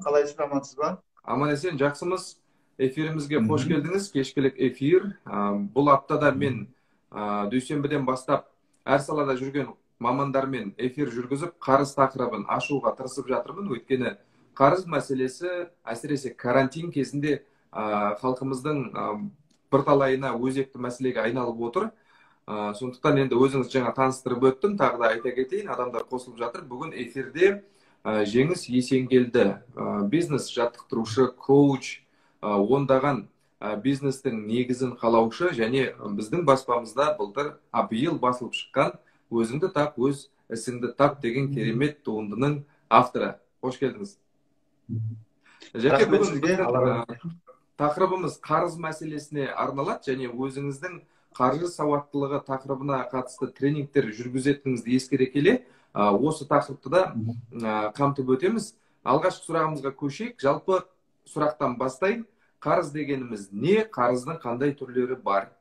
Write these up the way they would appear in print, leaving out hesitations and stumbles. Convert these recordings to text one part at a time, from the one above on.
Қалайсыз, амансыз ба? Аман есен, жақсымыз. Эфирімізге қош келдіңіз. Кешкілік эфир. Бұл аптада мен дүйсенбіден бастап әр салада жүрген мамандармен эфир жүргізіп, қарыз тақырыбын ашуға тырысып жатырмын. Өйткені қарыз мәселесі, әсіресе карантин кезінде, халқымыздың бірталайына өзекті мәселеге айналып отыр. Сондықтан енді өзіңіз жаңа таныстырып өттім, тағы да айта кетейін, адамдар қосылып жатыр. Бүгін эфирде Жеңіс Есенгелді, бизнес жаттықтырушы, коуч, ондаған бизнестің негізін қалаушы және біздің баспамызда былтыр, биыл басылып шыққан «Өзіңді тап, өз ісіңді тап» деген керемет туындының авторы. Қош келдіңіз. Жәке, бүгін тақырыбымыз қарыз мәселесіне арналады және өзіңіздің қаржы сауаттылығы тақырыбына қатысты тренингтер жүргізетініңізді ескере келе, осы тақырыпты да қамтып өтеміз. Алғашқы сұрағымызға көшейік. Жалпы сұрақтан бастайын. Қарыз дегеніміз не? Қарыздың қандай түрлері бар?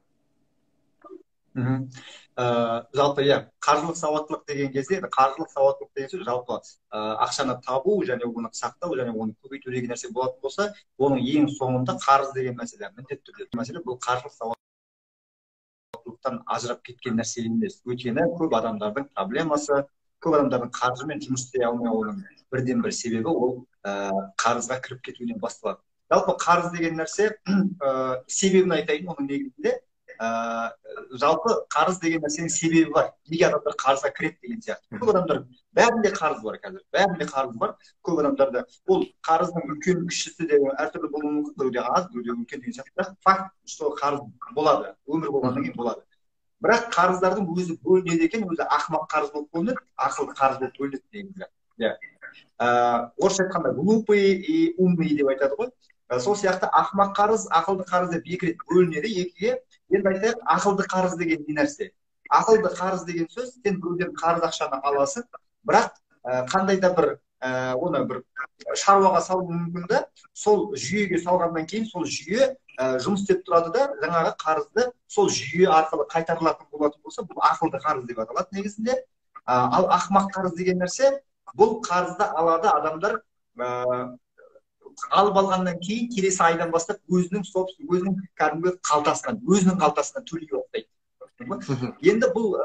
Жалпы, иә, қаржылық сауаттылық деген кезде, қаржылық сауаттылық деген сөз жалпы ақшаны табу және оны сақтау және оны көбейту деген нәрсе болатын болса, оның ең соңында қарыз деген мәселе міндетті түрде мәселе. Бұл қаржылық сауаттылықтан ажырап кеткен нәрсе емес. Өйткені көп адамдардың проблемасы, көп адамдардың қаржымен жұмыс істей алмауының бірден бір себебі ол қарызға кіріп кетуінен басталады. Жалпы қарыз деген нәрсе, себебін айтайын, оның негізінде жалпы қарыз деген нәрсенің себебі бар. Неге адамдар қарызға кіреді деген сияқты. Көп адамдар, бәрінде қарыз бар қазір, бәрінде қарыз бар. Көп адамдарда ол қарыздың үлкен кішісі де әртүрлі болуы мүмкін, біреуде аз, біреуде үлкен деген сияқты. Бірақ факт, что қарыз болады, өмір болғаннан кейін болады. Бірақ қарыздардың өзі бөлінеді екен, өзі ақымақ қарыз болып бөлінеді, ақылды қарыз болып бөлінеді негізі. Иә. Орысша айтқанда глупый и умный деп айтады ғой. Сол сияқты ақымақ қарыз, ақылды қарыз деп екі рет бөлінеді екіге. Енді айтайық, ақылды қарыз деген не нәрсе? Ақылды қарыз деген сөз, сен біреуден қарыз ақшаны аласың, бірақ қандай да бір оны бір шаруаға салу мүмкін да, сол жүйеге салғаннан кейін сол жүйе жұмыс істеп тұрады да, жаңағы қарызды сол жүйе арқылы қайтарылатын болатын болса, бұл ақылды қарыз деп аталады негізінде. Ал ақымақ қарыз деген нәрсе, бұл қарызды алады адамдар, алып алғаннан кейін келесі айдан бастап өзінің собственный, өзінің кәдімгі қалтасынан, өзінің қалтасынан төлей бастайды. Енді бұл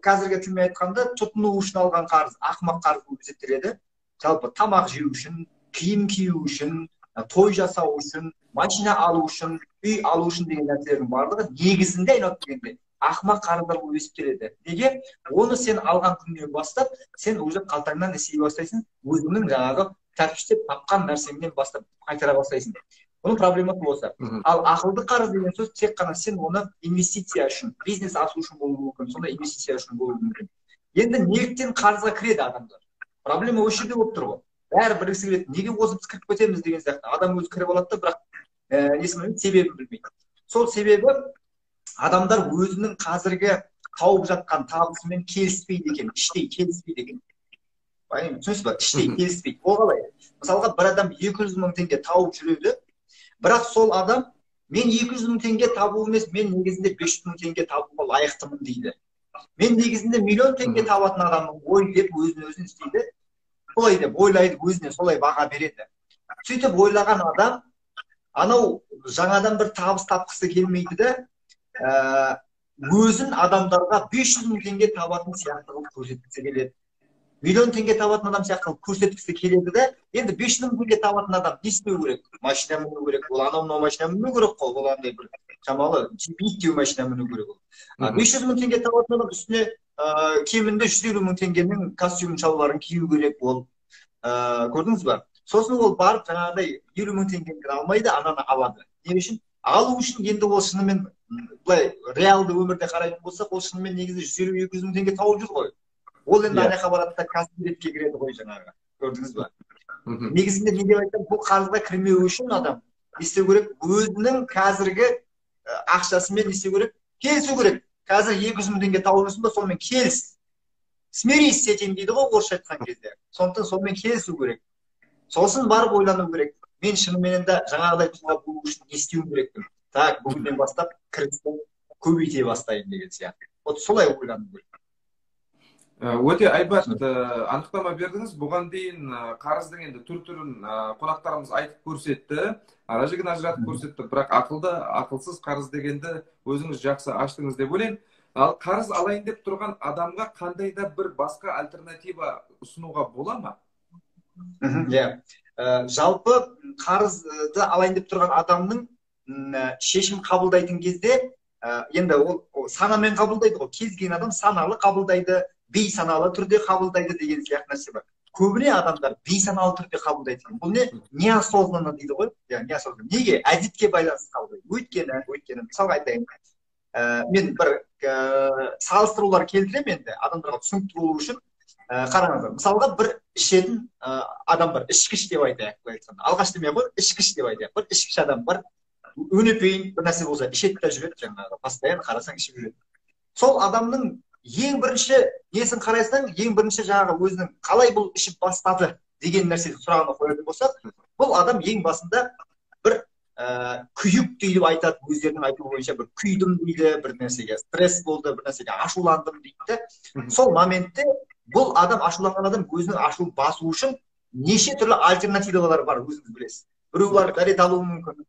қазіргі тілмен айтқанда тұтыну үшін алған қарыз ақымақ қарыз болып есептеледі. Жалпы тамақ жеу үшін, киім кию үшін, той жасау үшін, машина алу үшін, үй алу үшін деген нәрселердің барлығы негізінде айналып келгенде ақымақ қарыздар болып есептеледі. Неге? Оны сен алған күннен бастап, сен уже қалтаңнан істей бастайсың, өзіңнің жаңағы тәртіптеп тапқан нәрсеңнен бастап қайтара бастайсың. Оның проблемасы осы. Ал ақылды қарыз деген сөз тек қана сен оны инвестиция үшін, бизнес ашу үшін болуы мүмкін, сондай инвестиция үшін болуы мүмкін. Енді неліктен қарызға кіреді адамдар? Проблема осы жерде болып тұр ғой. Бәрі білгісі келеді, неге осы біз кіріп кетеміз деген сияқты. Адам өзі кіріп алады да, бірақ несін білмейді, себебін білмейді. Сол себебі адамдар өзінің қазіргі тауып жатқан табысымен келіспейді екен, іштей келіспейді екен. Түсінесіз ба? Іштей келіспейді. Ол қалай? Мысалға, бір адам 200 мың теңге тауып жүреді, бірақ сол адам мен 200 мың теңге табу емес, мен негізінде 500 мың теңге табуға лайықтымын дейді. Мен негізінде миллион теңге табатын адаммын ғой деп өзін өзін істейді. Солай деп ойлайды, өзіне солай баға береді. Сөйтіп ойлаған адам анау жаңадан бір табыс тапқысы келмейді де, өзін адамдарға 500 мың теңге табатын сияқты қылып көрсеткісі келеді. Миллион теңге табатын адам сияқты қылып көрсеткісі келеді де, енді 500 мың теңге табатын адам не істеу керек? Машина міну керек. Ол анау мынау машина міну керек қой, ол андай бір шамалы биіктеу машина міну керек ол. 500 мың теңге табатын адам үстіне кемінде 150 мың теңгенің костюм шалбарын кию керек ол. Көрдіңіз ба? Сосын ол барып жаңағыдай 50 мың теңгені алмайды, ананы алады. Не үшін? Алу үшін енді ол шынымен былай реалды өмірде қарайтын болсақ, ол шынымен негізі 150-200 мың теңге тауып жүр ғой. Ол енді ана жаққа барады да каспи ретке кіреді ғой жаңағы. Көрдіңіз ба? Негізінде не деп айтсам, бұл қарызға кірмеу үшін адам не істеу керек? Өзінің қазіргі ақшасымен не істеу керек? Келісу керек. Қазір 200 мың теңге тауып жүрсің ба, сонымен келіс. Смирись с этим дейді ғой орысша айтқан кезде. Сондықтан сонымен келісу керек. Сосын барып ойлану керек. Мен шынымен де жаңағыдай тұлға болу үшін не істеуім керекпін? Так, бүгіннен бастап кірісті көбейте бастайын деген сияқты. Вот солай ойлану керек. Өте әйбат анықтама бердіңіз. Бұған дейін қарыздың енді түр-түрін қонақтарымыз айтып көрсетті, ара жігін ажыратып көрсетті, бірақ ақылды, ақылсыз қарыз дегенді өзіңіз жақсы аштыңыз деп ойлаймын. Ал қарыз алайын деп тұрған адамға қандай да бір басқа альтернатива ұсынуға бола ма? Иә. Жалпы қарызды алайын деп тұрған адамның шешім қабылдайтын кезде, енді ол санамен қабылдайды ғой. Кез келген адам саналы қабылдайды, бейсаналы түрде қабылдайды деген сияқты нәрсе бар. Көбіне адамдар бейсаналы түрде қабылдайды. Бұл не? Неосознанно дейді ғой. Иә, неосознанно. Неге? Әдетке байланысты қабылдайды. Өйткені мысалға айтайын. Мен бір салыстырулар келтіремін енді адамдарға түсінікті болу үшін. Қараңыздар, мысалға бір ішетін адам бар, ішкіш деп айтайық, былай айтқанда. Алғаш демей қой, ішкіш деп айтайық. Бір ішкіш адам бар, өнепейін бір нәрсе болса ішеді де жүреді, жаңағы постоянно қарасаң ішіп жүреді. Сол адамның ең бірінші несін қарайсаң, ең бірінші жаңағы өзінің қалай бұл ішіп бастады деген нәрсені сұрағына қоятын болсақ, бұл адам ең басында бір күйік дейді айтады, өздерінің айтуы бойынша бір күйдім дейді, бір нәрсеге стресс болды, бір нәрсеге ашуландым дейді. Сол моментте бұл адам, ашуланған адам өзінің ашуын басу үшін неше түрлі альтернативалар бар, өзіңіз білесіз. Біреу барып дәрет алуы мүмкін,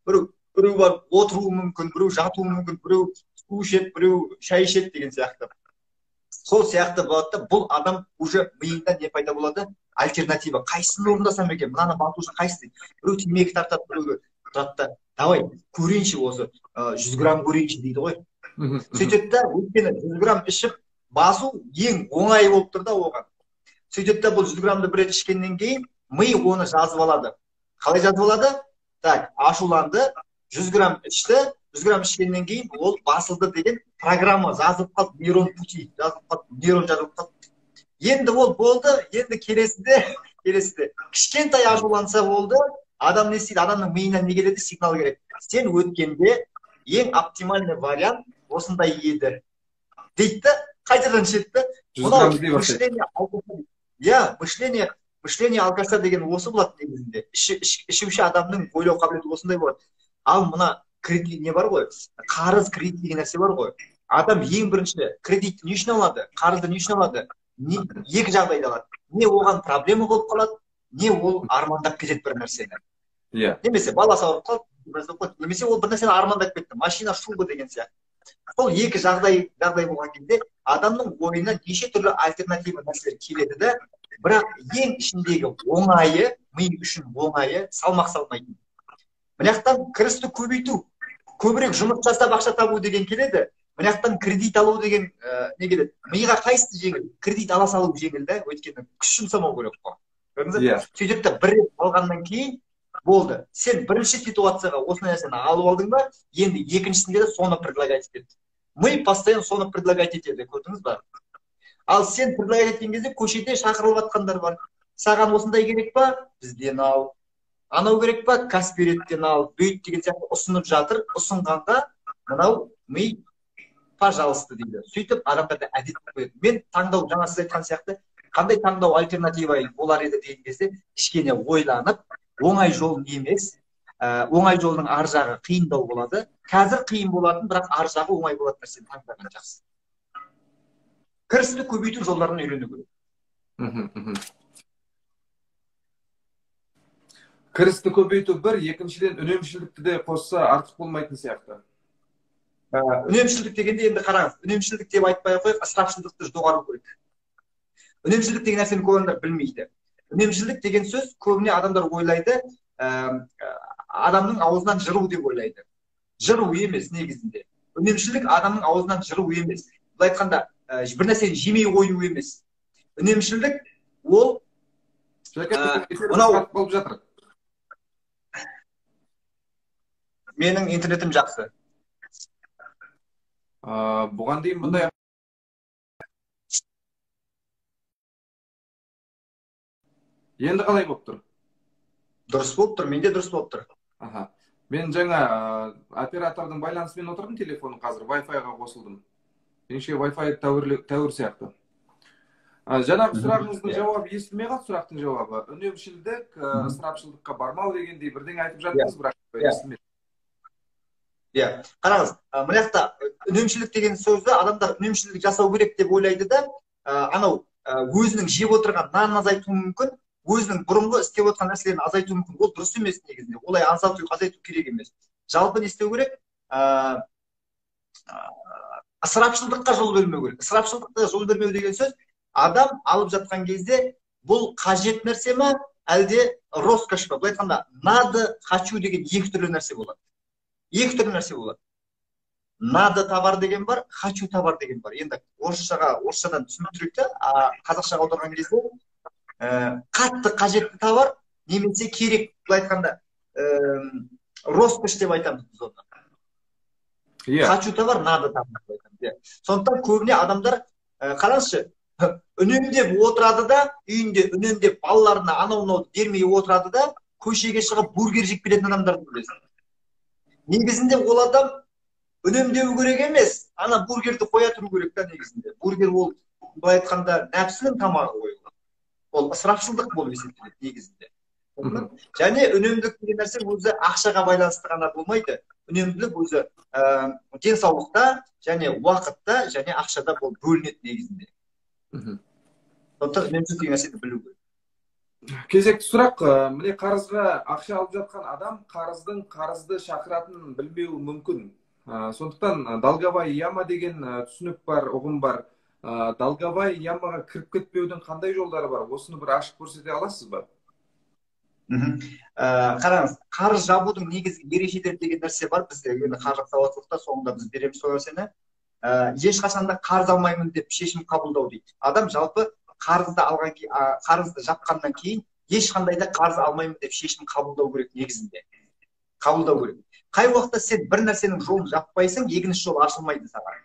біреу барып отыруы мүмкін, біреу жатуы мүмкін, біреу су ішеді, біреу шай ішеді деген сияқты. Сол сияқты болады да, бұл адам уже миында не пайда болады? Альтернатива. Қайсысын орындасам екен? Мынаны басу үшін қайсысы дейді. Біреу темекі тартады, біреу тұрады да, давай көрейінші осы 100 грамм көрейінші дейді ғой. Сөйтеді да, өйткені 100 грамм ішіп басу ең оңай болып тұр да оған. Сөйтеді да, бұл 100 граммды бір рет ішкеннен кейін ми оны жазып алады. Қалай жазып алады? Так, ашуланды, 100 грамм ішті, 100 грамм ішкеннен кейін ол басылды деген программа жазылып қалды, нейрон пути жазылып қалды, нейрон жазылып қалды. Енді ол болды, енді келесіде кішкентай ашуланса болды, адам не істейді? Адамның миына не келеді? Сигнал келеді. Сен өткенде ең оптимальный вариант осындай еді дейді да, қайтадан ішеді да. Мынау мышление алкаша. Иә, мышление алкаша деген осы болады негізінде. Ішуші адамның ойлау қабілеті осындай болады. Ал мына кредит не бар ғой? Қарыз, кредит деген нәрсе бар ғой. Адам ең бірінші кредитті не үшін алады? Қарызды не үшін алады? Екі жағдайда алады. Не оған проблема болып қалады, не ол армандап кетеді бір нәрсені. Иә. Немесе баласы ауырып қалды, немесе ол бір нәрсені армандап кетті, машина шубы деген сияқты. Сол екі жағдай болған кезде адамның ойына неше түрлі альтернатива нәрселер келеді да, бірақ ең ішіндегі оңайы, ми үшін оңайы, салмақ салмайтын. Мына жақтан кірісті көбейту, көбірек жұмыс жасап ақша табу деген келеді, мына жақтан кредит алу деген не келеді. Миға қайсысы жеңіл? Кредит ала салу жеңіл да, өйткені күш жұмсамау керек қой. Көрдіңіз бе? Сөйтіп те бір рет алғаннан кейін болды. Сен бірінші ситуацияға осындай нәрсені алып алдың ба, енді екіншісінде де соны предлагать етеді. Ми постоянно соны предлагать етеді, көрдіңіз ба? Ал сен предлагать еткен кезде көшеде шақырылып жатқандар бар. Саған осындай керек па? Бізден ал. Анау керек па? Каспиреттен ал. Бүйт деген сияқты ұсынып жатыр. Ұсынғанда мынау ми пожалуйста дейді. Сөйтіп адамдарды әдет қылып қояды. Мен таңдау, жаңа сіз айтқан сияқты, қандай таңдау альтернатива болар еді деген кезде кішкене ойланып, оңай жол емес, оңай жолдың ар жағы қиындау болады. Қазір қиын болатын, бірақ ар жағы оңай болатын нәрсені таңдаған жақсы. Кірісті көбейту жолдарын үйрену керек. Кірісті көбейту бір, екіншіден үнемшілдікті де қосса артық болмайтын сияқты. Үнемшілдік дегенде енді қараңыз, үнемшілдік деп айтпай ақ қояйық, ысырапшылдықты доғару керек. Үнемшілдік деген нәрсені көп адамдар білмейді. Үнемшілдік деген сөз көбіне адамдар ойлайды, адамның аузынан жыру деп ойлайды. Жыру емес негізінде. Үнемшілдік адамның аузынан жыру емес. Былай айтқанда, бір нәрсені жемей қою емес. Үнемшілдік ол мынау болып жатыр. Менің интернетім жақсы. Бұған дейін бұндай енді қалай болып тұр? Дұрыс болып тұр, менде дұрыс болып тұр. Аха. Мен жаңа оператордың байланысымен отырдым, телефоным қазір Wi-Fi-ға қосылдым. Меніңше Wi-Fi тәуір сияқты. Жаңағы сұрағыңыздың жауабы естілмей қалды, сұрақтың жауабы. Үнемшілдік, ысырапшылдыққа бармау дегендей бірдеңе айтып жаттыңыз, бірақ естілмеді. Иә, қараңыз, мына жақта үнемшілдік деген сөзді адамдар үнемшілдік жасау керек деп ойлайды да, анау өзінің жеп отырған нанын азайтуы мүмкін, өзінің бұрынғы істеп отырған нәрселерін азайтуы мүмкін. Ол дұрыс емес негізінде. Олай азайту керек емес. Жалпы не істеу керек? Ысырапшылдыққа жол бермеу керек. Ысырапшылдыққа жол бермеу деген сөз, адам алып жатқан кезде бұл қажет нәрсе ма, әлде роскошь па? Былай айтқанда, надо, хочу деген екі түрлі нәрсе болады. Екі түрлі нәрсе болады. Надо товар деген бар, хочу товар деген бар. Енді орысшадан түсіндірейік те, қазақшаға аударған кезде қатты қажетті товар немесе керек, былай айтқанда, роскошь деп айтамыз біз оны. Хочу товар, надо товар деп айтамыз. Сондықтан көбіне адамдар, қараңызшы, үнемдеп отырады да, үйінде үнемдеп балаларына анау-мынауды бермей отырады да, көшеге шығып бургер жеп келетін адамдарды білесің. Негізінде ол адам үнемдеу керек емес, ана бургерді қоя тұру керек та негізінде. Бургер ол, былай айтқанда, нәпсінің тамағы ғой. Ол ысырапшылдық болып есептеледі негізінде. Және үнемділік деген нәрсе өзі ақшаға байланысты ғана болмайды. Үнемділік өзі денсаулықта және уақытта және ақшада болып бөлінеді негізінде. Сондықтан үнемділік деген нәрсені білу керек. Кезекті сұрақ, міне, қарызға ақша алып жатқан адам қарыздың қарызды шақыратынын білмеуі мүмкін. Сондықтан долговая яма деген түсінік бар, ұғым бар. Долговая ямаға кіріп кетпеудің қандай жолдары бар? Осыны бір ашып көрсете аласыз ба? Қараңыз, қарыз жабудың негізгі ережелері деген нәрсе бар бізде. Енді қаржылық сауаттылықта соңында біз береміз сол нәрсені. Ешқашан да қарыз алмаймын деп шешім қабылдау дейді. Адам жалпы қарызды алған қарызды жапқаннан кейін ешқандай да қарыз алмаймын деп шешім қабылдау керек негізінде. Қабылдау керек. Қай уақытта сен бір нәрсенің жолын жаппайсың, екінші жол ашылмайды саған.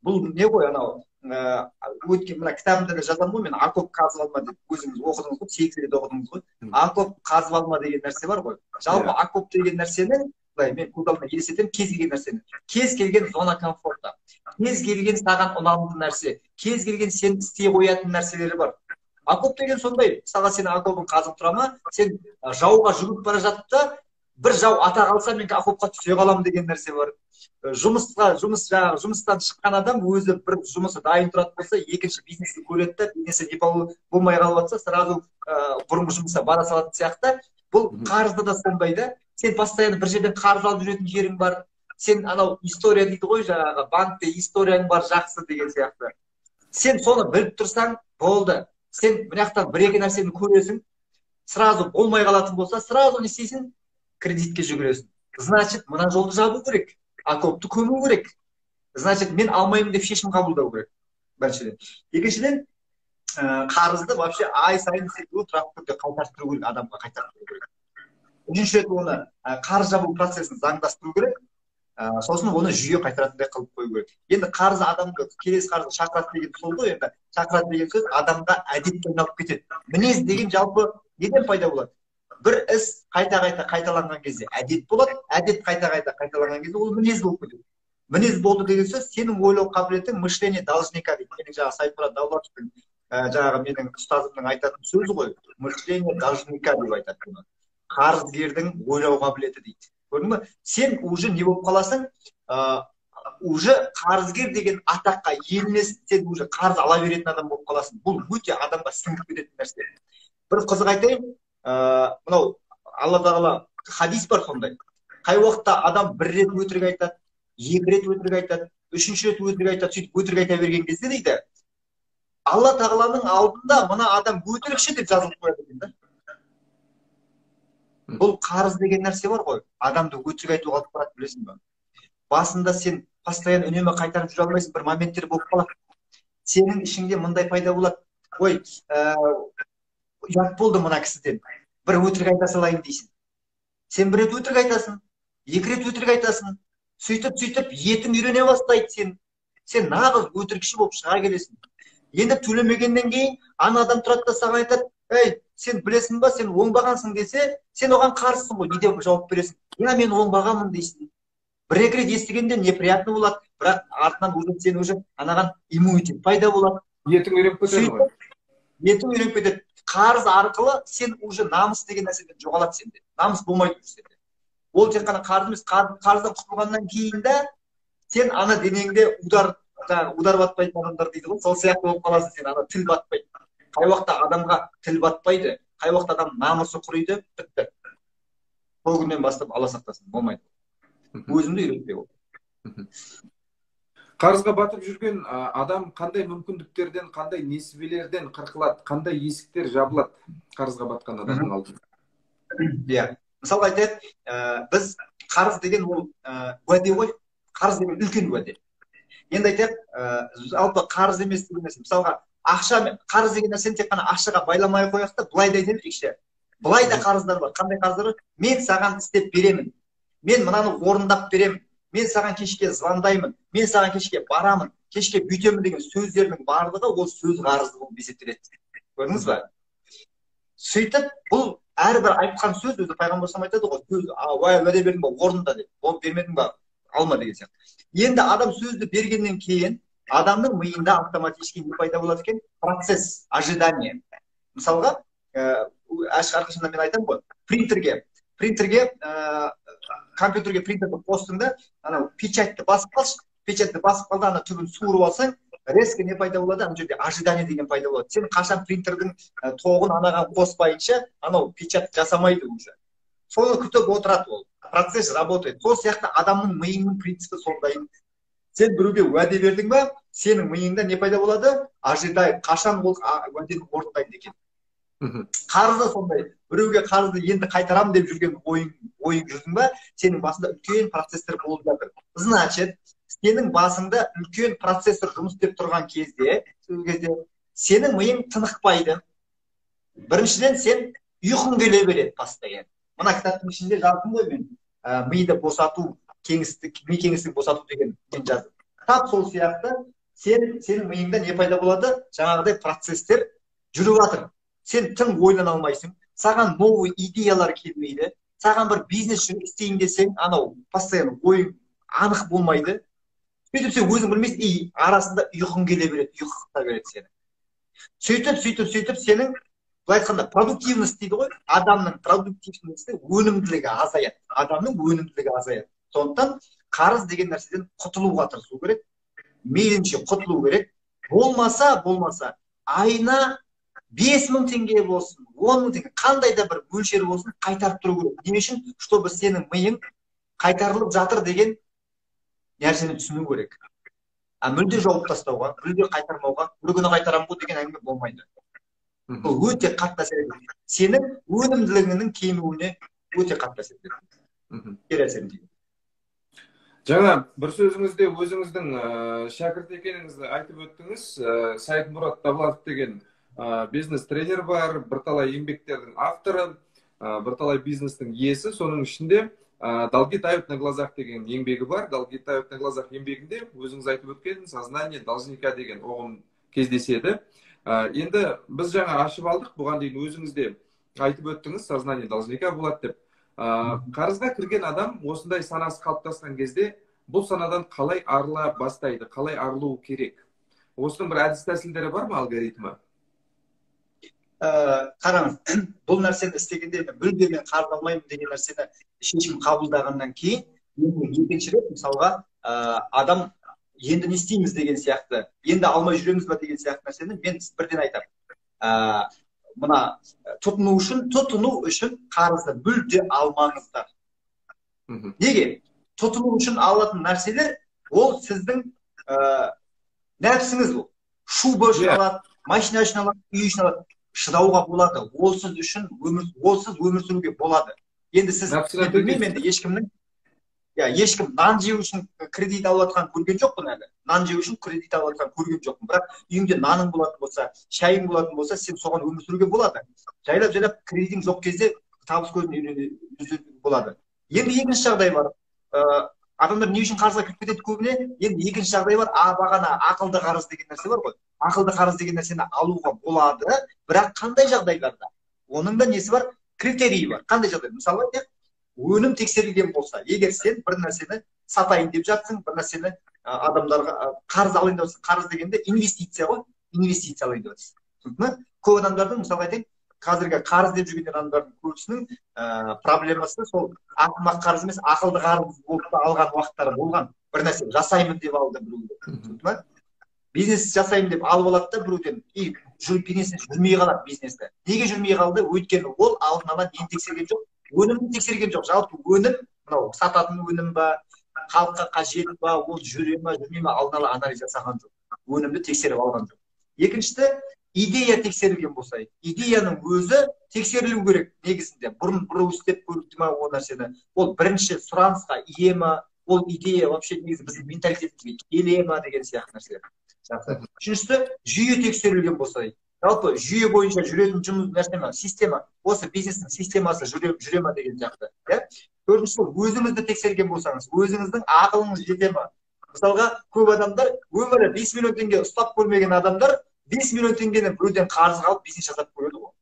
Бұл не ғой, анау өткен мына кітабымда да жазамын ғой мен, окоп қазып алма деп, өзіңіз оқыдыңыз ғой, 8 рет оқыдыңыз ғой. Окоп қазып алма деген нәрсе бар ғой. Жалпы окоп деген нәрсені былай мен көз алдыма елестетемін, кез келген нәрсені. Кез келген зона комфорта, кез келген саған ұнамды нәрсе, кез келген сен істей қоятын нәрселері бар. Окоп деген сондай, мысалға, сенің окопың қазып тұра ма, сен жауға жүгіріп бара жатып та, бір жау ата қалса, мен окопқа түсе қаламын деген нәрсе бар. Жұмыс, жаңағы жұмыстан шыққан адам өзі бір жұмысы дайын тұратын болса, екінші бизнесті көреді да, бизнесі не болмай қалып жатса, сразу бұрынғы жұмысына бара салатын сияқты. Бұл қарызда да сондай да. Сен постоянно бір жерден қарыз алып жүретін жерің бар. Сен анау история дейді ғой, жаңағы банкте историяң бар жақсы деген сияқты. Сен соны біліп тұрсаң болды. Сен мына жақтан бір екі нәрсені көресің, сразу болмай қалатын болса, сразу не істейсің? Кредитке жүгіресің. Значит, мына жолды жабу керек, окопты көму керек. Значит, мен алмаймын деп шешім қабылдау керек біріншіден. Екіншіден, қарызды вообще ай сайын тұрақты түрде қайтарып тұру керек, адамға қайтарып тұру керек. Үшінші рет, оны қарыз жабу процесін заңдастыру керек. Сосын оны жүйе қайтаратындай қылып қою керек. Енді қарыз адамды келесі қарызға шақырады деген сол ғой. Енді шақырады деген сөз адамға әдетке айналып кетеді. Мінез деген жалпы неден пайда болады? Бір іс қайта қайта қайталанған кезде әдет болады, әдет қайта қайта қайталанған кезде ол мінез болып кетеді. Мінез болды деген сөз, сенің ойлау қабілетің, мышление должника дейді. Менің жаңағы Сайтмұрат Давлатовтың, жаңағы менің ұстазымның айтатын сөзі ғой, мышление должника деп айтады бұны, қарызгердің ойлау қабілеті дейді. Көрдің ба, сен уже не болып қаласың? Уже қарызгер деген атаққа иеленесің, сен уже қарыз ала беретін адам болып қаласың. Бұл өте адамға сіңіп кететін нәрсе. Бір қызық айтайын, мынау Алла тағала, хадис бар сондай: қай уақытта адам бір рет өтірік айтады, екі рет өтірік айтады, үшінші рет өтірік айтады, сөйтіп өтірік айта берген кезде дейді, Алла тағаланың алдында мына адам өтірікші деп жазылып қояды екен да. Бұл қарыз деген нәрсе бар ғой, адамды өтірік айтуға алып барады, білесің ба? Басында сен постоянно үнемі қайтарып жүре алмайсың, бір моменттер болып қалады, сенің ішіңде мындай пайда болады: ой, ұят болды мына кісіден, бір өтірік айта салайын дейсің. Сен бір рет өтірік айтасың, екі рет өтірік айтасың, сөйтіп сөйтіп етің үйрене бастайды. Сен нағыз өтірікші болып шыға келесің. Енді төлемегеннен кейін ана адам тұрады да саған айтады: ей, сен білесің ба, сен оңбағансың десе, сен оған қарызсың ғой, не деп жауап бересің? Иә, мен оңбағанмын дейсің. Бір екі рет естігенде неприятно болады, бірақ артынан уже сен уже анаған иммунитет пайда болады. Етің үйреніп кетеді ғой. Етің үйреніп кетеді. Қарыз арқылы сен уже намыс деген нәрседен жоғалады, сенде намыс болмайды уже сенде. Ол тек қана қарыз емес, қарыздан құтылғаннан кейін де сен ана денеңде удар жаңағы удар батпайтын адамдар дейді ғой, сол сияқты болып қаласың сен, ана тіл батпайды. Қай уақытта адамға тіл батпайды, қай уақытта адам намысы құриды, бітті. Сол күннен бастап Алла сақтасын, болмайды. Өзіңді үйретпей ол. Қарызға батып жүрген адам қандай мүмкіндіктерден, қандай несібелерден қырқылады, қандай есіктер жабылады қарызға батқан адамның алдында? Иә, мысалға айтайық, біз қарыз деген ол уәде ғой, қарыз деген үлкен уәде. Енді айтайық, жалпы қарыз емес деген нәрсе. Мысалға, ақша, қарыз деген нәрсені тек қана ақшаға байламай қояйық та, былай да айта берейікші. Былай да қарыздар бар. Қандай қарыздар бар? Мен саған істеп беремін. Мен мынаны орындап беремін. Мен саған кешке звондаймын. Мен саған кешке барамын. Кешке бүйтемін деген сөздердің барлығы ол сөз қарызы болып есептеледі. Көрдіңіз ба? Сөйтіп, бұл әрбір айтқан сөз, өзі пайғамбар айтады ғой, сөз, уәде бердің ба, орында деп, оны бермедің ба, алма деген сияқты. Енді адам сөзді бергеннен кейін адамның миында автоматически не пайда болады екен? Процесс ожидания. Мысалға, әрқашанда мен айтамын ғой, принтерге, компьютерге принтерді қостың да, анау печатьті басып қалшы, печатьті басып қалды, ана түбін суырып алсаң, резко не пайда болады? Ана жерде ожидание деген пайда болады. Сен қашан принтердің тоғын анаған қоспайынша, анау печать жасамайды уже. Соны күтіп отырады ол. Процесс работает. Сол сияқты адамның миының принципі сондай. Сен біреуге уәде бердің ба, сенің миыңда не пайда болады? Ожидает, қашан ол уәдені орындайды екен. Қарыз да сондай. Біреуге қарызды енді қайтарамын деп жүрген ойың жүрдің ба, сенің басында үлкен процесстер болып жатыр. Значит, сенің басыңда үлкен процессор жұмыс істеп тұрған кезде, сол кезде сенің миың тынықпайды. Біріншіден, сен ұйқың келе береді постоянно. Мына кітаптың ішінде жаздым ғой мен, миды босату, кеңістік, ми кеңістігін босату деген мен жаздым. Тап сол сияқты сенің миыңда не пайда болады? Жаңағыдай процесстер жүріп жатыр. Сен тың ойлана алмайсың, саған новый идеялар келмейді, саған бір бизнес істейін десең, анау постоянно ойың анық болмайды. Сөйтіп сен өзің білмейсің, и арасында ұйқың келе береді, ұйқы қыта береді сені. Сөйтіп, сенің, былай айтқанда, продуктивность дейді ғой, адамның продуктивності, өнімділігі азаяды. Адамның өнімділігі азаяды. Сондықтан қарыз деген нәрседен құтылуға тырысу керек, мейлінше құтылу керек. Болмаса, айына 5000 теңге болсын, 10000 теңге, қандай да бір мөлшері болсын, қайтарып тұру керек. Не үшін? Чтобы сенің миың қайтарылып жатыр деген нәрсені түсіну керек. А мүлде жауып тастауға, мүлде қайтармауға, бір күні қайтарамын ғой деген әңгіме болмайды. Бұл өте қатты әсер етеді. Сенің өнімділігіңнің кемуіне өте қатты әсер етеді. Кері әсерін тигізеді. Жаңа бір сөзіңізде өзіңіздің шәкірт екеніңізді айтып өттіңіз. Саидмурод Давлатов деген бизнес тренер бар, бірталай еңбектердің авторы, бірталай бизнестің иесі. Соның ішінде «Долги тают на глазах» деген еңбегі бар. «Долги тают на глазах» еңбегінде өзіңіз айтып өткен сознание должника деген ұғым кездеседі. Енді біз жаңа ашып алдық, бұған дейін өзіңіз де айтып өттіңіз, сознание должника болады деп. Қарызға кірген адам осындай санасы қалыптасқан кезде бұл санадан қалай арыла бастайды, қалай арылу керек? Осының бір әдіс тәсілдері бар ма, алгоритмі? Қараңыз, бұл нәрсені істегенде мен мүлде мен қарыз алмаймын деген нәрсені шешім қабылдағаннан кейін, енді екінші рет мысалға, адам енді не істейміз деген сияқты, енді алмай жүреміз ба деген сияқты нәрсені мен бірден айтамын. Мына тұтыну үшін қарызды мүлде алмаңыздар. Неге? Тұтыну үшін алатын нәрселер ол сіздің нәпсіңіз ол. Шуба үшін алады, машина үшін алады, үй үшін алады. Шыдауға болады. Олсыз үшін өмір, олсыз өмір сүруге болады. Енді сіз білмеймін, енді ешкімнің, я, ешкім нан жеу үшін кредит алып жатқанын көрген жоқпын әлі. Нан жеу үшін кредит алып жатқанын көрген жоқпын. Бірақ үйіңде наның болатын болса, шайың болатын болса, сен соған өмір сүруге болады. Жайлап-жайлап кредитің жоқ кезде табыс көзін үйрену болады. Енді екінші жағдай бар. Адамдар не үшін қарызға кіріп кетеді көбіне? Енді екінші жағдай бар. Бағана ақылды қарыз деген нәрсе бар ғой. Ақылды қарыз деген нәрсені алуға болады, бірақ қандай жағдайларда? Оның да несі бар? Критерийі бар. Қандай жағдай? Мысалы айтайық, өнім тексерілген болса, егер сен бір нәрсені сатайын деп жатсың, бір нәрсені адамдарға қарыз алайын деп жатсың, қарыз дегенде инвестиция ғой, инвестиция алайын деп жатсың. Түсіндің бе? Көп адамдардың, мысалы айтайын, қазіргі қарыз деп жүрген адамдардың көбісінің проблемасы сол ақымақ қарыз емес, ақылды қарыз болып алған уақыттары болған. Бір нәрсе жасаймын деп алды біреулер. Түсіндің бе? Бизнес жасаймын деп алып алады да біреуден, и бизнесі жүрмей қалады бизнесі. Неге жүрмей қалды? Өйткені ол алдын ала нені тексерген жоқ, өнімін тексерген жоқ. Жалпы өнім, мынау сататын өнім ба, халыққа қажет па, ол жүре ма, жүрмей ма, алдын ала анализ жасаған жоқ. Өнімді тексеріп алған жоқ. Екіншісі, идея тексерілген болса, идеяның өзі тексерілу керек негізінде. Бұрын біреу істеп көрді ма ол нәрсені? Ол бірінші сұранысқа ие ма? Ол идея вообще негізі біздің менталитетімізге келе ма деген сияқты нәрселер. Жақсы. Үшіншісі, жүйе тексерілген болса, жалпы жүйе бойынша жүретін жұмыс нәрсе ма, система, осы бизнестің системасы жүре ма деген сияқты. Иә? Төртіншісі, өзіңізді тексерген болсаңыз, өзіңіздің ақылыңыз жете ма? Мысалға, көп адамдар өмірі 5 миллион теңге ұстап көрмеген адамдар 5 миллион теңгені біреуден қарызға алып бизнес жасап көреді ғой.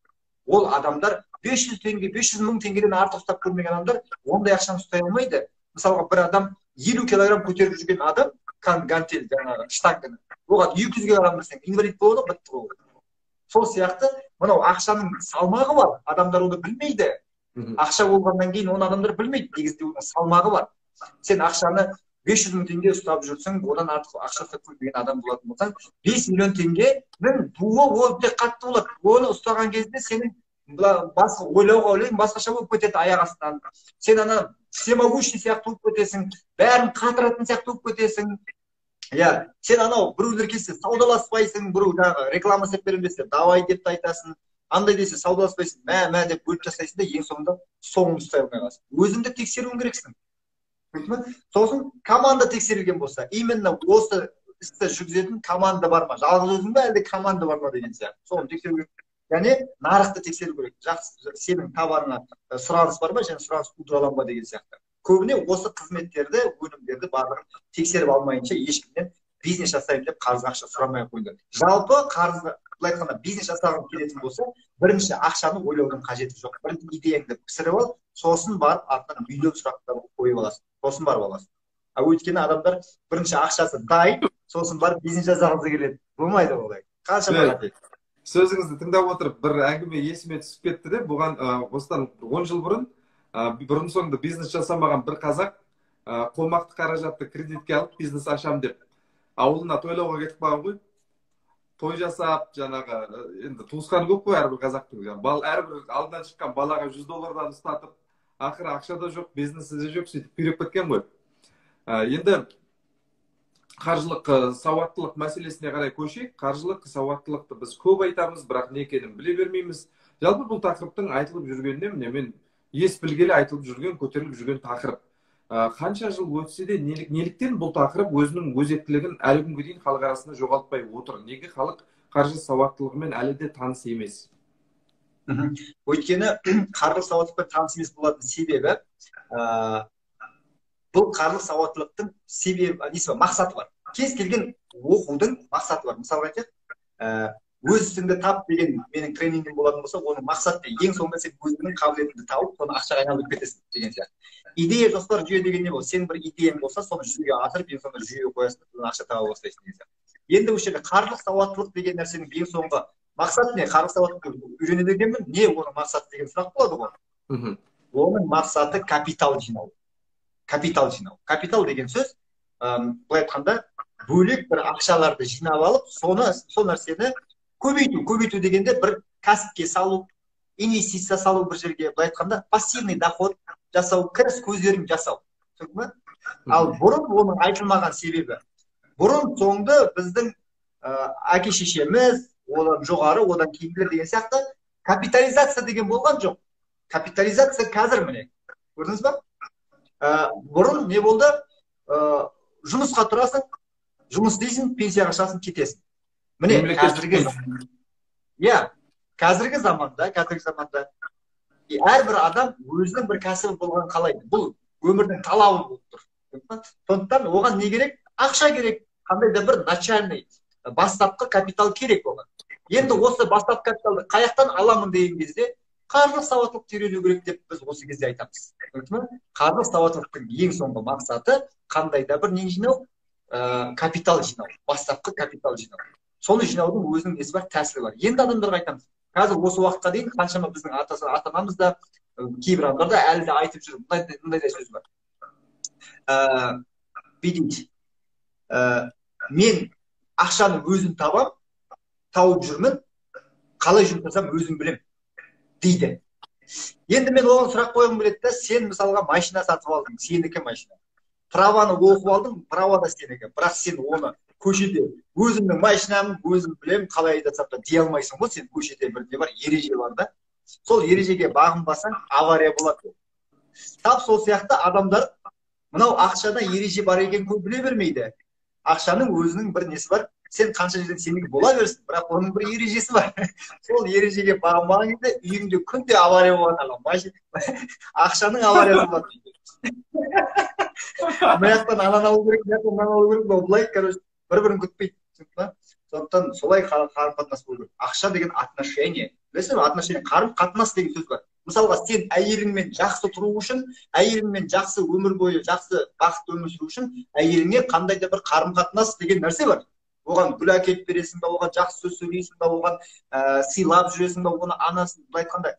Ол адамдар 500 теңге, 500 мың теңгеден артық ұстап көрмеген адамдар ондай ақшаны ұстай алмайды. Мысалға, бір адам 50 килограмм көтеріп жүрген адам, гантель, жаңағы штанганы, оған 200 килограмм берсең, инвалид болады, бітті ғой. Сол сияқты мынау ақшаның салмағы бар, адамдар оны білмейді. Ақша болғаннан кейін оны адамдар білмейді, негізінде оның салмағы бар. Сен ақшаны 500 мың теңге ұстап жүрсең, одан артық ақша ұстап көрмеген адам болатын болсаң, 5 миллион теңгенің буы өте қатты болады. Оны ұстаған кезде сенің басқа ойлауға ойлайсың, басқаша болып кетеді аяқ астынан. Сен ана всемогущий сияқты болып кетесің, бәрін қатыратын сияқты болып кетесің. Иә, сен анау біреулер келсе саудаласпайсың, біреу жаңағы реклама істеп беремін десе, давай деп те айтасың, андай десе саудаласпайсың, мә мә деп бөліп тастайсың да, ең соңында соңын ұстай алмай қаласың. Өзіңді тексеруің керексің. Сосын команда тексерілген болса, именно осы істі жүргізетін команда бар ма? Жалғыз өзің бе, әлде команда бар ма деген сияқты. Соны тексеру керек. Және нарықты тексеру керек. Жақсы, сенің товарыңа сұраныс бар ма, және сұраныс тудыра ала ма деген сияқты. Көбіне осы қызметтерді, өнімдерді барлығын тексеріп алмайынша ешкімнен бизнес жасаймын деп қарызға ақша сұрамай ақ қойыңдар. Жалпы қарызға, былай айтқанда, бизнес жасағың келетін болса, бірінші ақшаны ойлаудың қажеті жоқ. Бірінші идеяңды пісіріп ал, сосын барып артынан миллион сұрақтар қойып аласың. Сосын барып аласың. А өйткені адамдар бірінші ақшасы дайын, сосын барып бизнес жасағысы келеді. Болмайды олай. Қаншама қате. Сөзіңізді тыңдап отырып бір әңгіме есіме түсіп кетті де, бұған осыдан 10 жыл бұрын бұрын соңды бизнес жасамаған бір қазақ қомақты қаражатты кредитке алып бизнес ашам деп ауылына тойлауға кетіп қалған ғой. Той жасап, жаңағы енді туысқаны көп қой әрбір қазақтың, әрбір алдынан шыққан балаға $100 ұстатып, ақыры ақша да жоқ, бизнесі де жоқ, сөйтіп күйреп кеткен ғой. Енді қаржылық сауаттылық мәселесіне қарай көшейік. Қаржылық сауаттылықты біз көп айтамыз, бірақ не екенін біле бермейміз. Жалпы бұл тақырыптың айтылып жүргеніне міне мен ес білгелі айтылып жүрген, көтеріліп жүрген тақырып. Қанша жыл өтсе де неліктен бұл тақырып өзінің өзектілігін әлі күнге дейін халық арасында жоғалтпай отыр? Неге халық қаржы сауаттылығымен әлі де таныс емес? Өйткені қаржы сауаттылықпен таныс емес болатын себебі, бұл қаржылық сауаттылықтың себебі, несі бар, мақсаты бар. Кез келген оқудың мақсаты бар. Мысалға айтайық, өз ісіңді тап деген менің тренингім болатын болса, оның мақсаты ең соңында сен өзіңнің қабілетіңді тауып, соны ақшаға айналдырып кетесің деген сияқты. Идея, жоспар, жүйе деген не болды? Сенің бір идеяң болса, соны жүзеге асырып, ең соңында жүйеге қоясың, содан ақша таба бастайсың деген сияқты. Енді осы жерде қаржылық сауаттылық деген нәрсенің ең соңғы мақсаты не? Қаржылық сауаттылықты үйренеді екенмін, не оның мақсаты деген сұрақ болады ғой. Оның мақсаты капитал жинау. Капитал жинау. Капитал деген сөз, былай айтқанда, бөлек бір ақшаларды жинап алып, соны, сол нәрсені көбейту. Көбейту дегенде бір кәсіпке салу, инвестиция салу бір жерге, былай айтқанда, пассивный доход жасау, кіріс көздерін жасау. Түсінікті ме? Ал бұрын оның айтылмаған себебі, бұрын соңды біздің әке шешеміз, одан жоғары, одан кейінгілер деген сияқты капитализация деген болған жоқ. Капитализация қазір міне. Көрдіңіз ба? Бұрын не болды? Жұмысқа тұрасың, жұмыс істейсің, пенсияға шығасың, кетесің. Міне қазіргі, иә, қазіргі заманда әрбір адам өзінің бір кәсібі болғанын қалайды. Бұл өмірдің талабы болып тұр. Сондықтан оған не керек? Ақша керек. Қандай да бір начальный бастапқы капитал керек оған. Енді осы бастапқы капиталды қаяқтан аламын деген кезде қаржылық сауаттылықты үйрену керек деп біз осы кезде айтамыз. Қаржылық сауаттылықтың ең соңғы мақсаты қандай да бір не жинау, капитал жинау, бастапқы капитал жинау. Соны жинаудың өзінің несі бар, тәсілі бар. Енді адамдарға айтамыз. Қазір осы уақытқа дейін қаншама біздің ата-анамыз да, кейбір адамдар да әлі де айтып жүр. Мындай да сөз бар. Бүйтейді. Мен Ақшаны өзім табам, тауып жүрмін, қалай жұмсасам өзім білем дейді. Енді мен оған сұрақ қойғым келеді да, сен мысалға машина сатып алдың, сенікі машина. Праваны оқып алдың, права да сенікі. Бірақ сен оны көшеде өзімнің машинам, өзім білем, қалай айдасам да дей алмайсың ғой. Сен көшеде бір не бар, ереже бар да. Сол ережеге бағынбасаң, авария болады. Тап сол сияқты адамдар мынау ақшада ереже бар екенін көп біле бермейді. Ақшаның өзінің бір несі бар. Сен қанша жерден сенікі бола берсін, бірақ оның бір ережесі бар. Сол ережеге бағынбаған кезде үйіңде күнде авария болады. Ақшаның авариясы болады. Мына жақтан ананы алу керек, мына жақтан мынаны алу керек, былай, короче, бір-бірін күтпейді. Сондықтан солай қарым-қатынас болу керек. Ақша деген отношение. Білесің бе, отношение, қарым-қатынас деген сөз бар. Мысалға, сен әйеліңмен жақсы тұру үшін, әйеліңмен жақсы өмір бойы, жақсы бақытты өмір сүру үшін әйеліңе қандай да бір қарым-қатынас деген нәрсе бар. Оған гүл әкеліп бересің бе, оған жақсы сөз сөйлейсің бе, оған сыйлап жүресің бе, оны анасын, былай айтқанда,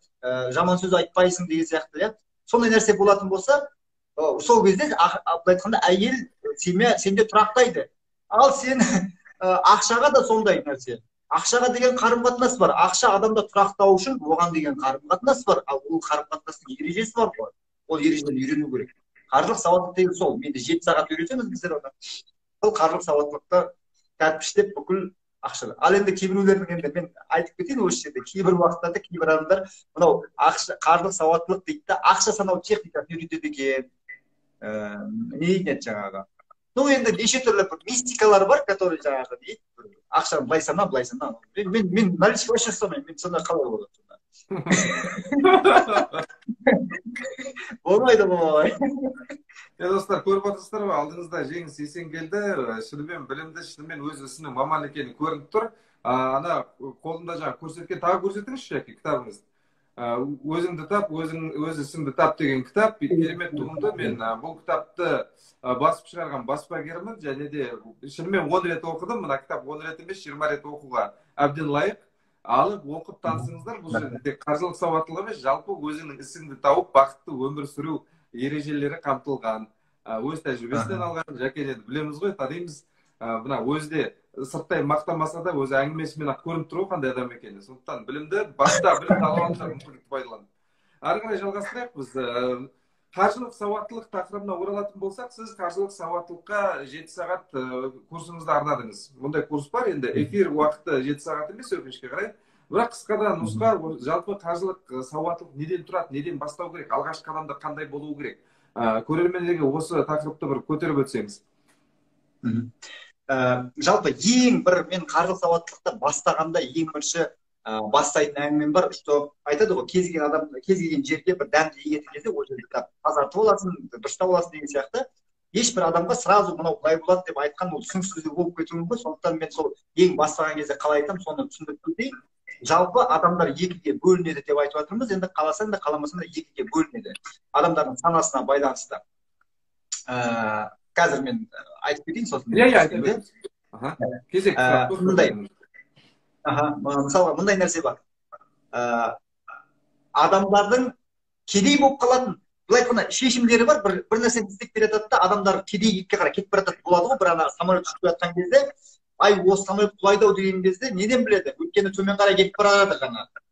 жаман сөз айтпайсың деген сияқты, иә. Сондай нәрсе болатын болса, сол кезде, былай айтқанда, әйел семья сенде тұрақтайды. Ал сен ақшаға да сондай нәрсе. Ақшаға деген қарым-қатынас бар. Ақша адамда тұрақтау үшін оған деген қарым-қатынас бар. Ал ол қарым-қатынастың ережесі бар ғой. Ол ережені үйрену керек. Қаржылық сауаттылық деген сол. Менде 7 сағат үйретеміз біздер оны. Сол қаржылық сауаттылықты тәтпіштеп бүкіл ақшаны. Ал енді кейбіреулердің, енді мен айтып кетейін осы жерде, кейбір уақыттарда кейбір адамдар мынау ақша, қаржылық сауаттылық дейді да, ақша санау техникасын үйретеді екен. Не дейтін еді жаңағы? Ну, енді неше түрлі бір мистикалар бар, которые жаңағы дейді, ақшаны былай сана, былай сана. Мен наличка вообще ұстамаймын. Мен сонда қалай болады сонда? Болмайды олай. Достар, көріп отырсыздар ғой, алдыңызда Жеңіс Есенгелді, шынымен білімді, шынымен өз ісінің маман екені көрініп тұр. Ана қолында жаңа көрсеткен, тағы көрсетіңізші, Жәке, кітабыңызды. Өзіңді тап, өз ісіңді тап деген кітап, керемет туынды. Мен бұл кітапты басып шығарған баспагермін, және де шынымен 10 рет оқыдым. Мына кітап 10 рет емес, 20 рет оқуға әбден лайық. Алып оқып танысыңыздар. Бұл жерде тек қаржылық сауаттылық емес, жалпы өзіңнің ісіңді тауып, бақытты өмір сүру ережелері қамтылған. Өз тәжірибесінен алған. Жәке енді білеміз ғой, танимыз. Мына өзі де сырттай мақтамаса да өз әңгімесімен ақ көрініп тұр ғой қандай адам екені. Сондықтан білімді баста білімді алып алыңыздар, мүмкіндікті пайдаланып. Ары қарай жалғастырайық біз. Қаржылық сауаттылық тақырыбына оралатын болсақ, сіз қаржылық сауаттылыққа 7 сағат курсыңызды арнадыңыз. Мұндай курс бар, енді эфир уақыты 7 сағат емес, өкінішке қарай. Бірақ қысқадан нұсқа, жалпы қаржылық сауаттылық неден тұрады, неден бастау керек, алғашқы қадамда қандай болуы керек? Көрермендерге осы тақырыпты бір көтеріп өтсеңіз. Жалпы ең бір мен қаржылық сауаттылықты бастағанда ең бірінші бастайтын әңгімем бар, что айтады ғой, кез келген адам, кез келген жерге бір дәмді егетін кезде ол жерді тазартып аласың, дұрыстап аласың деген сияқты. Ешбір адамға сразу мынау былай болады деп айтқан ол түсініксіздік болып кетуі мүмкін. Сондықтан мен сол ең бастаған кезде қалай айтамын, соны түсіндіріп кетейін. Жалпы адамдар екіге бөлінеді деп айтып жатырмыз. Енді қаласаң да қаламасаң да екіге бөлінеді. Адамдардың санасына байланысты. Қазір мен айтып кетейін, сосын. Иә, иә, айта беріңіз. Кезек сұрақ қойып Мындай. қойыңыз. Мысалға мындай нәрсе бар. Адамдардың кедей болып қалатын, былай айтқанда, шешімдері бар, бір нәрсені істеп бере жатады да, адамдар кедейлікке қарай кетіп бара жатады болады ғой. Бір ана самолет ұшып келе жатқан кезде, ай, осы самолет құлайды ау деген кезде неден біледі? Өйткені төмен қарай кетіп бара жатыр жаңағы.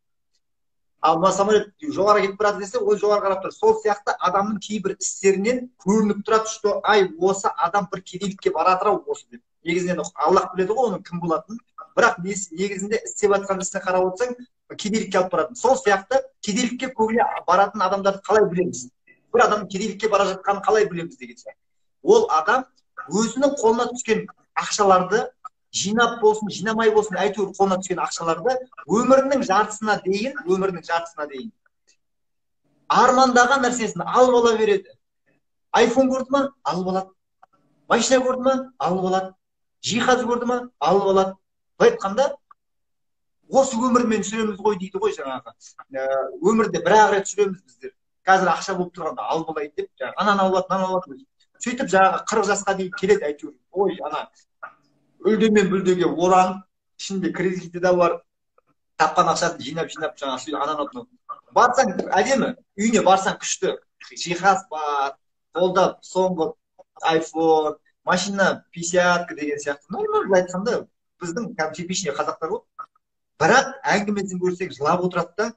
Ал мына самолет жоғары кетіп барады десе, ол жоғары қарап тұр. Сол сияқты адамның кейбір істерінен көрініп тұрады, что ай, осы адам бір кедейлікке бара жатыр ау осы деп. Негізінен Аллах біледі ғой оның кім болатынын. Бірақ негізінде істеп жатқан ісіне қарап отырсаң, кедейлікке алып баратын. Сол сияқты кедейлікке көбіне баратын адамдарды қалай білеміз? Бір адамның кедейлікке бара жатқанын қалай білеміз деген сияқты. Ол адам өзінің қолына түскен ақшаларды жинап болсын, жинамай болсын, әйтеуір қолына түскен ақшаларды өмірінің жартысына дейін армандаған нәрсесін алып ала береді. Айфон көрді ма? Алып алады. Машина көрді ма? Алып алады. Жиһаз көрді ма? Алып алады. Былай айтқанда, осы өмірмен сүреміз ғой дейді ғой жаңағы. Өмірде бір-ақ рет сүреміз біздер. Қазір ақша болып тұрғанда алып алайын деп, жаңағы ананы алып алады, мынаны алып алады. Сөйтіп жаңағы 40 жасқа дейін келеді әйтеуір. Ой, ана үлде мен бүлдеге оранып, ішінде кредиті де бар, тапқан ақшасын жинап-жинап жаңағы сөйтіп ананы алып мынаны. Барсаң әдемі, үйіне барсаң күшті. Жиһаз бар, қолда соңғы айфон, машина 50 деген сияқты. Нормально, былай айтқанда, Біздің кәдімгі типичный қазақтар ғой. Бірақ әңгімесін көрсең, жылап отырады да: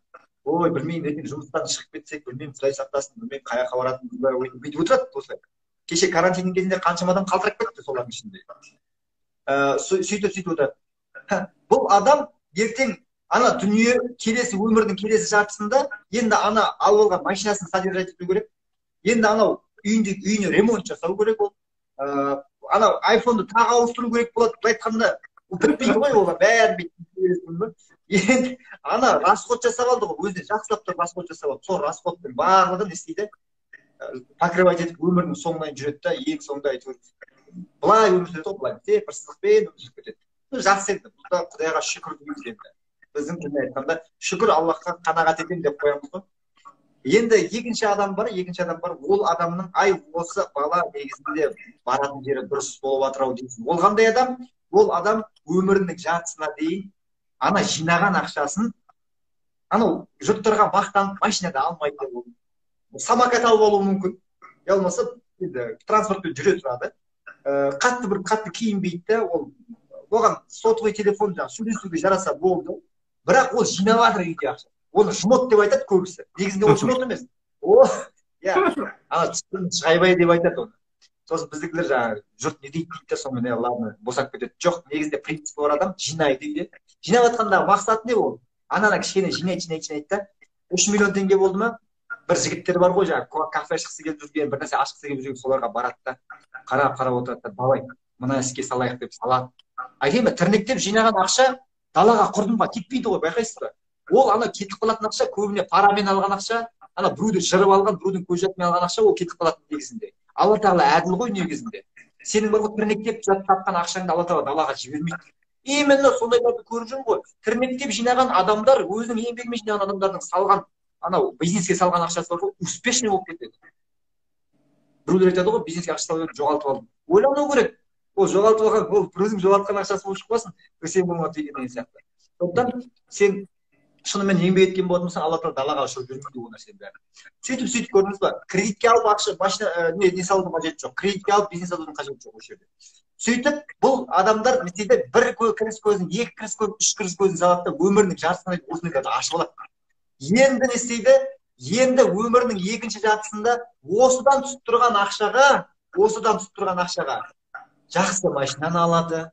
«Ой, білмеймін, ертең жұмыстан шығып кетсек, білмеймін, құдай сақтасын, білмеймін, қай жаққа баратынымызды», бүйтіп отырады осылай. Кеше карантиннің кезінде қаншама адам қалтырап кетті солардың ішінде. Сөйтіп отырады. Бұл адам ертең ана дүние, келесі өмірдің келесі жартысында енді ана алып алған машинасын содержать ету керек, енді анау үйінде, үйіне ремонт жасау керек, ол анау айфонды тағы ауыстыру керек болады. Былай айтқанда, ол бітпейді ғой, олар бәрін бүйтіп. Енді ана расход жасап алды ғой, өзіне жақсылап тұрып расход жасап алды. Сол расходтың барлығын не істейді? Покрывать етіп, өмірінің соңына дейін жүреді да, ең соңында әйтеуір былай өмір сүреді ғой, былай тек бір сызықпен өмір сүріп кетеді. Жақсы, енді бұл да құдайға шүкір дейміз. Енді біздің тілмен айтқанда, шүкір Аллахқа, қанағат етемін деп қоямыз ғой. Енді екінші адам бар, екінші адам бар. Ол адамның, ай, осы бала негізінде баратын жері дұрыс болып жатыр ау дейсің. Ол қандай адам? Ол адам өмірінің жартысына дейін ана жинаған ақшасын анау жұрттарға мақтанып машина да алмайды, ол самокат алып алуы мүмкін, я болмаса енді транспортпен жүре тұрады. Қатты бір қатты киінбейді да, ол оған сотовый телефон, жаңағы сөйлесуге жараса болды. Бірақ ол жинап жатыр үйде ақша. Оны жмот деп айтады көбісі. Негізінде ол жмот емес ол, иә, ана шығайбай деп айтады оны. Сосын біздікілер жаңағы жұрт не дейді дейді да, сонымен ладно, босап кетеді. Жоқ, негізінде принципі бар адам жинайды үйде. Жинап жатқандағы мақсаты не? Ол ананы кішкене жинайды, жинайды, жинайды да, 3 миллион теңге болды ма, бір жігіттер бар ғой, жаңағы кафе ашқысы келіп жүрген, бір нәрсе ашқысы келіп жүрген, соларға барады да, қарап қарап отырады да, давай мына іске салайық деп салады. Айтайын ба, тірнектеп жинаған ақша далаға, құрдымға кетпейді ғой, байқайсыз ба? Ол ана кетіп қалатын ақша көбіне парамен алған ақша, ана біреуді жырып алған, біреудің көз жасымен алған ақша, ол кетіп қалатын. Негізінде Алла тағала әділ ғой. Негізінде сенің бір тірнектеп тапқан ақшаңды Алла тағала далаға жібермейді. Именно сондайларды көріп жүрмін ғой. Тірнектеп жинаған адамдар, өзінің еңбегімен жинаған адамдардың салған, анау бизнеске салған ақшасы бар ғой, успешный болып кетеді. Біреулер айтады ғой: «Бизнеске ақша салып едім, жоғалтып алдым». Ойлану керек, ол жоғалтып алған, ол біреудің жоғалтқан ақшасы болып шықпасын, сен болма деген сияқты. Сондықтан сен шынымен еңбек еткен болатын болсаң, Алла тағала далаға ұшырып жібермейді ол нәрсенің бәрін. Сөйтіп, көрдіңіз ба, кредитке алып ақша, машина, не салудың қажеті жоқ, кредитке алып бизнес алудың қажеті жоқ осы жерде. Сөйтіп, бұл адамдар не істейді? Бір кіріс көзін, екі кіріс көзін, үш кіріс көзін салады да, өмірінің жартысына дейін осындайларды ашып алады. Енді не істейді? Енді өмірінің екінші жартысында осыдан түсіп тұрған ақшаға, осыдан түсіп тұрған ақшаға жақсы машинаны алады,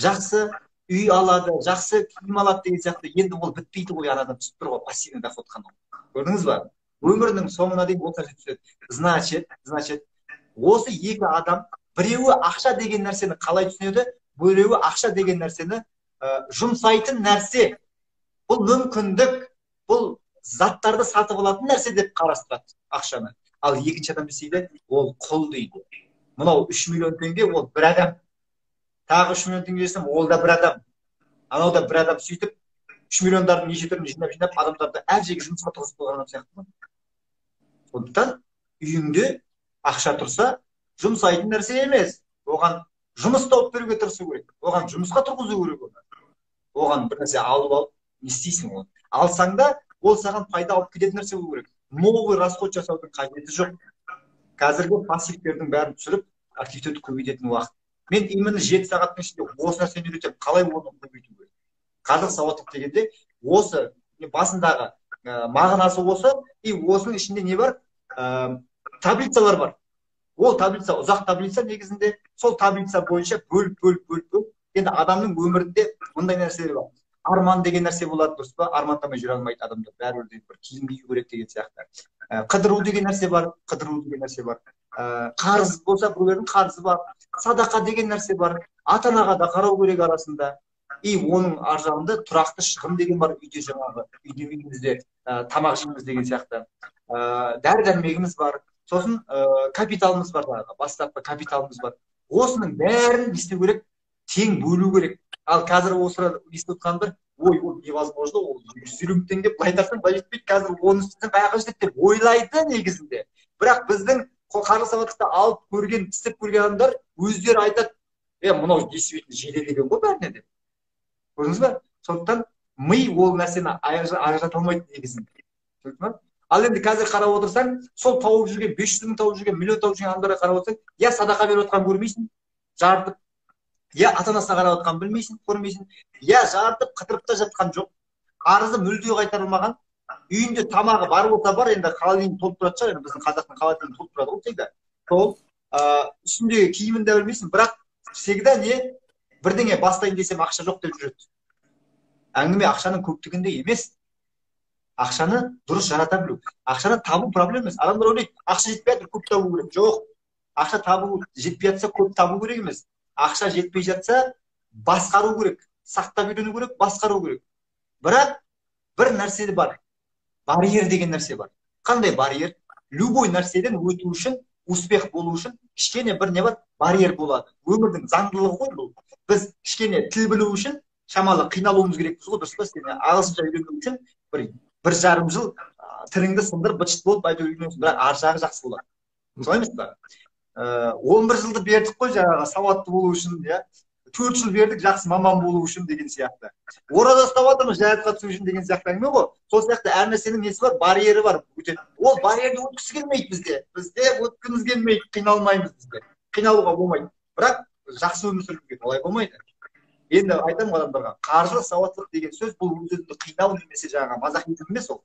жақсы үй алады, жақсы киім алады деген сияқты. Енді ол бітпейді ғой, анадан түсіп тұр ғой пассивный доход қана. Көрдіңіз ба, өмірінің соңына дейін осы нәрсе түседі. Значит, осы екі адам: біреуі ақша деген нәрсені қалай түсінеді? Біреуі ақша деген нәрсені жұмсайтын нәрсе, бұл мүмкіндік, бұл заттарды сатып алатын нәрсе деп қарастырады ақшаны. Ал екінші адам не істейді? Ол құл дейді. Мынау 3 миллион теңге, ол бір адам, тағы 3 миллион теңге берсем, ол да бір адам, анау да бір адам. Сөйтіп, 3 миллиондардың неше түрін жинап жинап, адамдарды әр жерге жұмысқа тұрғызып қойған адам сияқты ғой. Сондықтан үйіңде ақша тұрса, жұмсайтын нәрсе емес, оған жұмыс тауып беруге тырысу керек, оған жұмысқа тұрғызу керек оны. Оған бір нәрсе алып алып не істейсің? Оны алсаң да, ол саған пайда алып келетін нәрсе болу керек. Новый расход жасаудың қажеті жоқ. Қазіргі пассивтердің бәрін түсіріп, активтерді көбейтетін уақыт. Мен именно 7 сағаттың ішінде осы нәрсені үйретемін, қалай оны көбейту керек. Қаржылық сауаттылық дегенде осы басындағы мағынасы осы. И осының ішінде не бар? Таблицалар бар. Ол таблица ұзақ таблица негізінде. Сол таблица бойынша бөліп, бөліп, бөліп, бөліп. Енді адамның өмірінде мындай нәрселер бар: арман деген нәрсе болады, дұрыс па? Армандамай жүре алмайды адамдар бәрібір де, бір киім кию керек деген сияқты. Қыдыру деген нәрсе бар, қыдыру деген нәрсе бар. Қарыз болса, біреулердің қарызы бар. Садақа деген нәрсе бар, ата анаға да қарау керек арасында. И оның ар жағында тұрақты шығын деген бар. Үйде, жаңағы үйде, үйімізде тамақ жейміз деген сияқты, дәрі дәрмегіміз бар, сосын капиталымыз бар, жаңағы бастапқы капиталымыз бар. Осының бәрін не істеу керек? Тең бөлу керек. Ал қазір осы естіп отқан бір ой: ол невозможно, ол 150 мың теңге былай тартсаң, былай жетпейді, қазір оны істесең, қай жаққа жетеді деп ойлайды негізінде. Бірақ біздің қаржы сауаттылықты алып көрген, істеп көрген адамдар өздері айтады: «Е, мынау действительно жетеді екен ғой бәріне», — деп. Көрдіңіз ба? Сондықтан ми ол нәрсені ажырата алмайды негізінде, түсінікті ма? Ал енді қазір қарап отырсаң, сол тауып жүрген, 500 мың тауып жүрген, миллион тауып жүрген адамдарға қарап отырсаң, я садақа беріп жатқанын көрмейсің, жартып. Я ата анасына қарап жатқанын білмейсің, көрмейсің. Я жарытып, қыдырып та жатқан жоқ. Қарызы мүлде қайтарылмаған. Үйінде тамағы бар болса бар, енді холодильник толып тұратын шығар, енді біздің қазақтың холодильнигі толып тұрады ғой всегда. Сол үстіндегі киімін де білмейсің, бірақ всегда не бірдеңе бастайын десем ақша жоқ деп жүреді. Әңгіме ақшаның көптігінде емес. Ақшаны дұрыс жарата білу. Ақшаны табу проблема емес. Адамдар ойлайды, ақша жетпей жатыр, көп табу керек. Жоқ. Ақша табу жетпей жатса, көп табу керек емес. Ақша жетпей жатса, басқару керек. Сақтап үйрену керек, басқару керек. Бірақ бір нәрсе бар. Барьер деген нәрсе бар. Қандай барьер? Любой нәрседен өту үшін, успех болу үшін кішкене бір не бар? Барьер болады. Өмірдің заңдылығы ғой бұл. Біз кішкене тіл білу үшін шамалы қиналуымыз керекпіз ғой, дұрыс па? Сен ағылшынша үйрену үшін бір жарым жыл тіліңді сындырып, быт-шыт болып әйтеуір үйренесің, бірақ ар жағы жақсы болады. Солай емес пе? 11 жылды бердік қой жаңағы сауатты болу үшін, иә. 4 жыл бердік жақсы маман болу үшін деген сияқты. Ораза ұстап жатырмыз жәннатқа түсу үшін деген сияқты әңгіме ғой. Сол сияқты әр нәрсенің несі бар, барьері бар. Өтеді. Ол барьерді өткісі келмейді бізде. Бізде өткіміз келмейді, қиналмаймыз бізде. Қиналуға болмайды. Бірақ жақсы өмір сүргім келеді, олай болмайды. Енді айтамын адамдарға, қаржылық сауаттылық деген сөз бұл өз-өзіңді қинау немесе жаңағы мазахизм емес ол.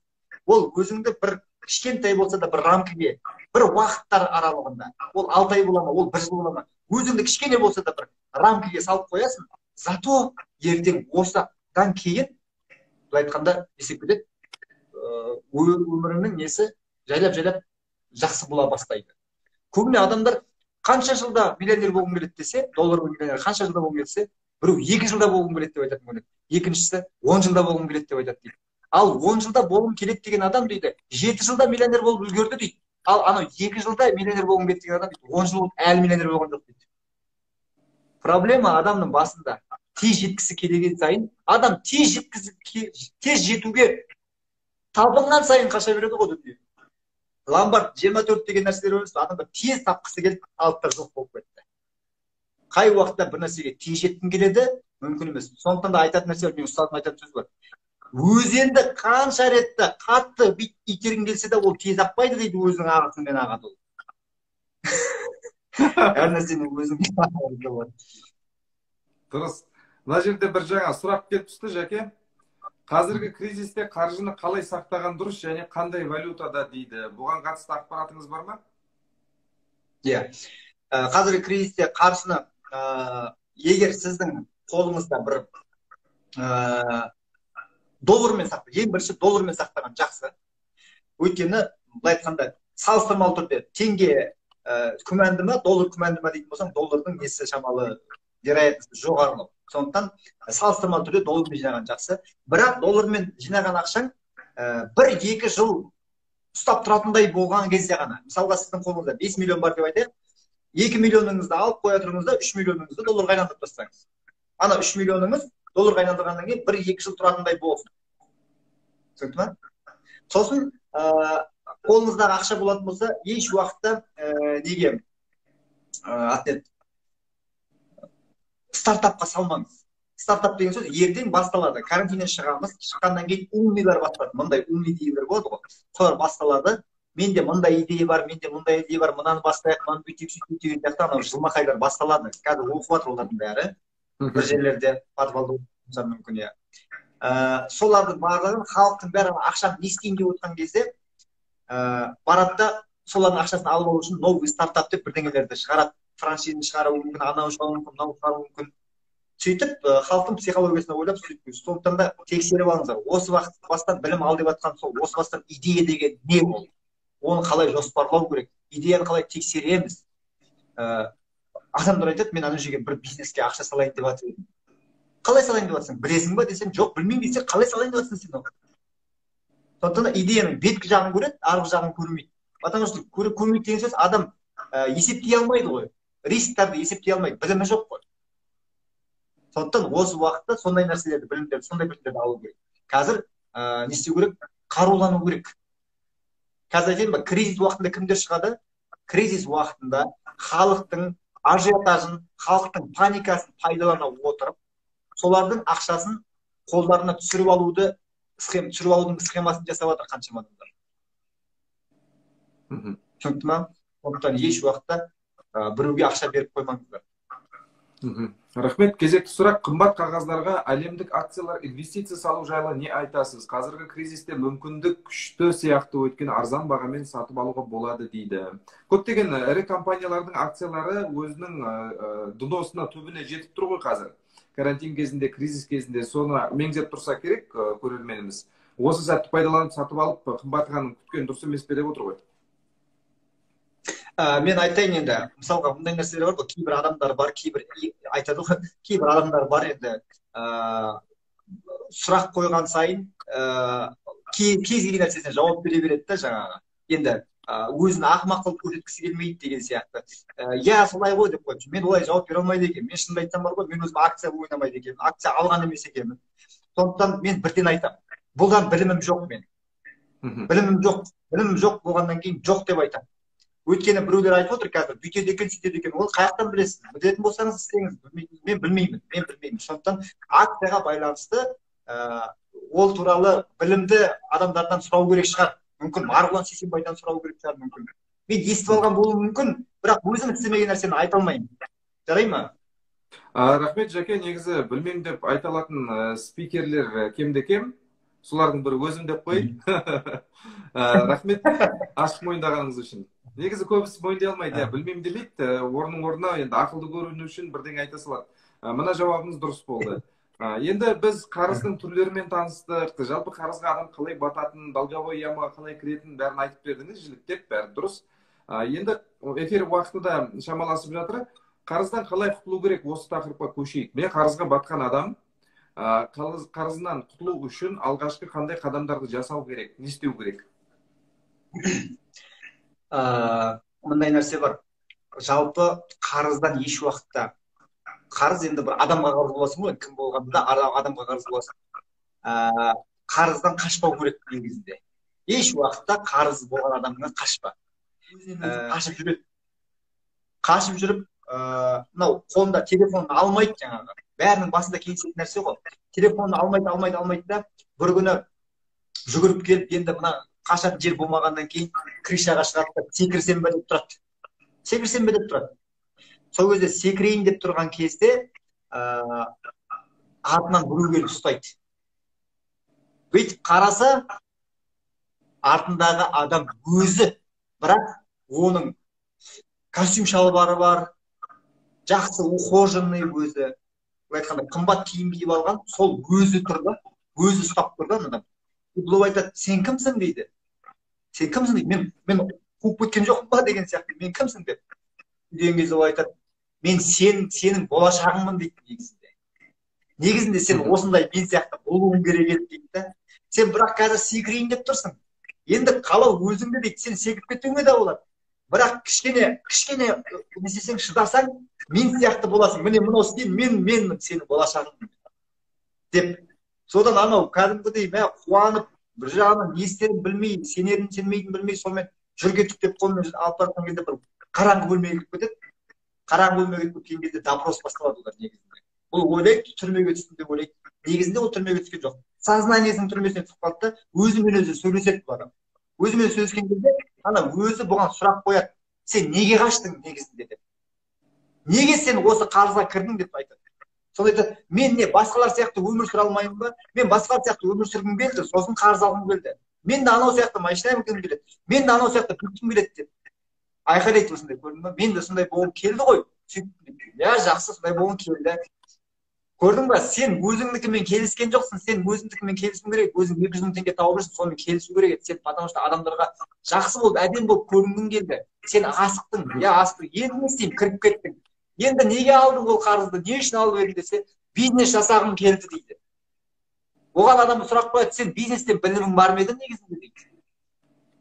Ол өзіңді бір кішкентай болса да бір рамкіге, бір уақыттар аралығында, ол 6 ай бола ма, ол 1 жыл бола ма, өзіңді кішкене болса да бір рамкіге салып қоясың, зато ертең осыдан кейін, былай айтқанда, не істеп кетеді, өміріңнің несі жайлап-жайлап жақсы бола бастайды. Көбіне адамдар қанша жылда миллионер болғым келеді десе, долларлы миллионер қанша жылда болғым келеді десе, біреу 2 жылда болғым келеді деп айтатын көрінеді, екіншісі 10 жылда болғым келеді деп айтады дейді. Ал 10 жылда болғым келеді деген адам дейді, 7 жылда миллионер болып үлгерді дейді. Ал анау 2 жылда миллионер болғым келеді деген адам дейді, 10 жыл болып әлі миллионер болған жоқ дейді. Проблема адамның басында. Тез жеткісі келген сайын, адам тез жетуге талпынған сайын қаша береді ғой дүние. Ломбард 24 деген нәрселер емес, адамдар тез тапқысы келіп, алыптар жоқ болып кетті. Қай уақытта бір нәрсеге тез жеткім келеді, мүмкін емес. Сондықтан да айтатын нәрсе, менің ұстазым айтатын сөз бар. Өзенді қанша ретті қатты итергің келсе де, ол тез ақпайды дейді, өзінің ағысымен ағады ол. Әр нәрсенің өзінің ағысы бар. Дұрыс. Мына жерде бір жаңа сұрақ келіп түсті, Жәке. Қазіргі кризисте қаржыны қалай сақтаған дұрыс және қандай валютада дейді. Бұған қатысты ақпаратыңыз бар ма? Иә. Қазіргі кризисте қаржыны, егер сіздің қолыңызда бір доллармен сақтау, ең бірінші доллармен сақтаған жақсы. Өйткені, былай айтқанда, салыстырмалы түрде теңге күмәнді ма, доллар күмәнді ма дейтін болсаң, доллардың несі шамалы вероятності жоғарылау. Сондықтан салыстырмалы түрде доллармен жинаған жақсы. Бірақ доллармен жинаған ақшаң 1-2 жыл ұстап тұратындай болған кезде ғана. Мысалға, сіздің қолыңызда 5 миллион бар деп айтайық, 2 миллионыңызды алып қоя тұрыңыз да, 3 миллионыңызды долларға айналдырып тастаңыз. Ана 3 миллионыңыз долларға айналдырғаннан кейін 1-2 жыл тұратындай болсын. Түсінікті ма? Сосын қолыңыздағы ақша болатын болса, еш уақытта неге стартапқа салмаңыз. Стартап деген сөз ертең басталады. Карантиннен шығамыз, шыққаннан кейін умныйлар басталады. Мындай умный дегендер болады ғой. Солар басталады. Менде мындай идея бар, менде мындай идея бар, мынаны бастайық, мынаны бүйтейік, сөйтейік деген сияқты анау жылмақайлар басталады. Қазір оқып жатыр олардың бәрі. Бір жерлерде подвалда оқып мүмкін, иә. Солардың барлығын халықтың бәрі ақшаны не істейін деп отырған кезде, барады да солардың ақшасын алып алу үшін новый стартап деп бірдеңелерді шығарады. Франшизаны шығаруы мүмкін, анау шығаруы мүмкін, мынау шығаруы мүмкін. Сөйтіп, халықтың психологиясына ойлап сөйтіп, сондықтан да тексеріп алыңыздар. Осы уақыт бастан білім ал деп жатқан сол, осы бастан идея деген не ол? Оны қалай жоспарлау керек? Идеяны қалай тексереміз? Адамдар айтады, мен ана жерге бір бизнеске ақша салайын деп жатыр едім. Қалай салайын деп жатсың? Білесің ба десем, жоқ, білмеймін десе, қалай салайын деп жатсың сен оны? Сондықтан да идеяның беткі жағын көреді, арғы жағын көрмейді. Потому что көрмейді деген сөз, адам есептей алмайды ғой. Рисктарды есептей алмайды, білімі жоқ қой. Сондықтан осы уақытта сондай нәрселерді, білімдерді, сондай білімдерді алу керек. Қазір не істеу керек? Қарулану керек. Қазір айтайын ба, кризис уақытында кімдер шығады? Кризис уақытында халықтың ажиотажын, халықтың паникасын пайдалана отырып, солардың ақшасын қолдарына түсіріп алуды, түсіріп алудың схемасын жасап жатыр қаншама адамдар. Түсінікті ма? Сондықтан еш уақытта біреуге ақша беріп қоймаңыздар. Рахмет. Кезекті сұрақ. Қымбат қағаздарға, әлемдік акциялар, инвестиция салу жайлы не айтасыз? Қазіргі кризисте мүмкіндік күшті сияқты, өйткені арзан бағамен сатып алуға болады дейді. Көптеген ірі компаниялардың акциялары өзінің дносына, түбіне жетіп тұр ғой қазір. Карантин кезінде, кризис кезінде соны меңзеп тұрса керек көрерменіміз. Осы сәтті пайдаланып сатып алып, қымбатығанын күткен дұрыс емес пе деп отыр ғой. Мен айтайын енді, мысалға мындай нәрселер бар ғой, кейбір адамдар бар, кейбір айтады ғой, кейбір адамдар бар енді, сұрақ қойған сайын кез келген нәрсесіне жауап бере береді да жаңағы. Енді өзін ақымақ қылып көрсеткісі келмейді деген сияқты. Иә, солай ғой деп қойды. Мен олай жауап бере алмайды екенмін. Мен шынымды айтсам бар ғой, мен өзім акция ойнамайды екенмін, акция алған емес екенмін. Сондықтан мен бірден айтамын. Бұлдан білімім жоқ мен. Білімім жоқ. Білімім жоқ болғаннан кейін жоқ деп айтамын. Өйткені біреулер айтып отыр қазір, бүйтеді екен, сөйтеді екен. Ол қаяқтан білесіз? Білетін болсаңыз істеңіз. Мен білмеймін, мен білмеймін. Сондықтан акцияға байланысты ол туралы білімді адамдардан сұрау керек шығар. Мүмкін Марғұлан Сейсенбайдан сұрау керек шығар, мүмкін. Мен естіп алған болуым мүмкін, бірақ өзім істемеген нәрсені айта алмаймын. Жарай ма? Рахмет, Жәке. Негізі білмеймін деп айта алатын спикерлер кемде-кем. Солардың бірі өзім деп қояйын. Рахмет ашық мойындағаныңыз үшін. Негізі көбісі мойындай алмайды, білмеймін демейді, орнының орнына енді ақылды көріну үшін бірдеңе айта салады. Мына жауабыңыз дұрыс болды. Енді біз қарыздың түрлерімен таныстық, жалпы қарызға адам қалай бататынын, долговой ямаға қалай кіретінін бәрін айтып бердіңіз, жіліктеп, бәрі дұрыс. Енді эфир уақыты да шамаласып жатыр. Қарыздан қалай құтылу керек, осы тақырыпқа көшейік. Міне, қарызға батқан адам қарызынан құтылу үшін алғашқы қандай қадамдарды жасау керек, не істеу керек? Мындай нәрсе бар. Жалпы қарыздан еш уақытта, қарыз енді бір адамға қарыз боласың ғой, кім болғанда да адамға қарыз боласың. Қарыздан қашпау керек негізінде. Еш уақытта қарыз болған адамнан қашпа. Өзінен өзі қашып жүреді. Қашып жүріп, мынау қолында телефонын алмайды жаңағы. Бәрінің басында кездесетін нәрсе ғой. Телефонын алмайды, алмайды, алмайды да бір күні жүгіріп келіп, енді мына қашатын жер болмағаннан кейін крышаға шығады да секірсем бе деп тұрады. Секірсем бе деп тұрады. Сол кезде секірейін деп тұрған кезде артынан біреу келіп ұстайды. Бүйтіп қараса, артындағы адам өзі, бірақ оның костюм шалбары бар, жақсы ухоженный өзі, былай айтқанда қымбат киім киіп алған, сол өзі тұр да, өзі ұстап тұр да адам. Бұл айтады, сен кімсің дейді. Сен кімсің дейді. Мен қуып кеткен жоқпын ба деген сияқты. Мен кімсің деп. Деген кезде ол айтады, мен сенің болашағыңмын дейді негізінде. Негізінде сен осындай мен сияқты болуың керек еді дейді да. Сен бірақ қазір секірейін деп тұрсың. Енді қалау өзіңде дейді. Сен секіріп кетуіңе де болады. Бірақ кішкене не істесең, шыдасаң, мен сияқты боласың. Міне мынау сен, мен сенің болашағыңмын деп. Содан анау кәдімгідей мә қуанып, бір жағынан не істерін білмей, сенерін сенбейтінін білмей, сонымен жүр кеттік деп қолымен алып барған кезде бір қараңғы бөлмеге кіріп кетеді. Қараңғы бөлмеге кіріп кеткен кезде допрос басталады олар негізінде. Ол ойлайды, түрмеге түстім деп ойлайды. Негізінде ол түрмеге түскен жоқ. Сознаниесінің түрмесіне түсіп қалды да, өзімен өзі сөйлеседі бұл адам. Өзімен сөйлескен кезде ана өзі бұған сұрақ қояды. Сен неге қаштың негізінде деп. Неге сен осы қарызға кірдің деп айтады. Сонда айтады, мен не басқалар сияқты өмір сүре алмаймын ба? Мен басқалар сияқты өмір сүргім келді, сосын қарыз алғым келді. Мен де анау сияқты машина мінгім келеді. Мен де анау сияқты бүткім келеді деп. Айқайлайды осындай, көрдің ба? Мен де сондай болғым келді ғой. Иә, жақсы, сондай болғым келді. Көрдің ба? Сен өзіңдікімен келіскен жоқсың, сен өзіңдікімен келісуің керек. Өзің 200 мың теңге тауып жүрсің, сонымен келісу керек еді. Сен потому что адамдарға жақсы болып, әдемі болып көрінгің келді. Сен асықтың, иә, асықтың. Енді не істеймін, кіріп кеттің. Енді неге алдың ол қарызды, не үшін алып едің десе, бизнес жасағым келді дейді. Оған адам сұрақ қояды, сен бизнестен білімің бар ма еді негізінде дейді.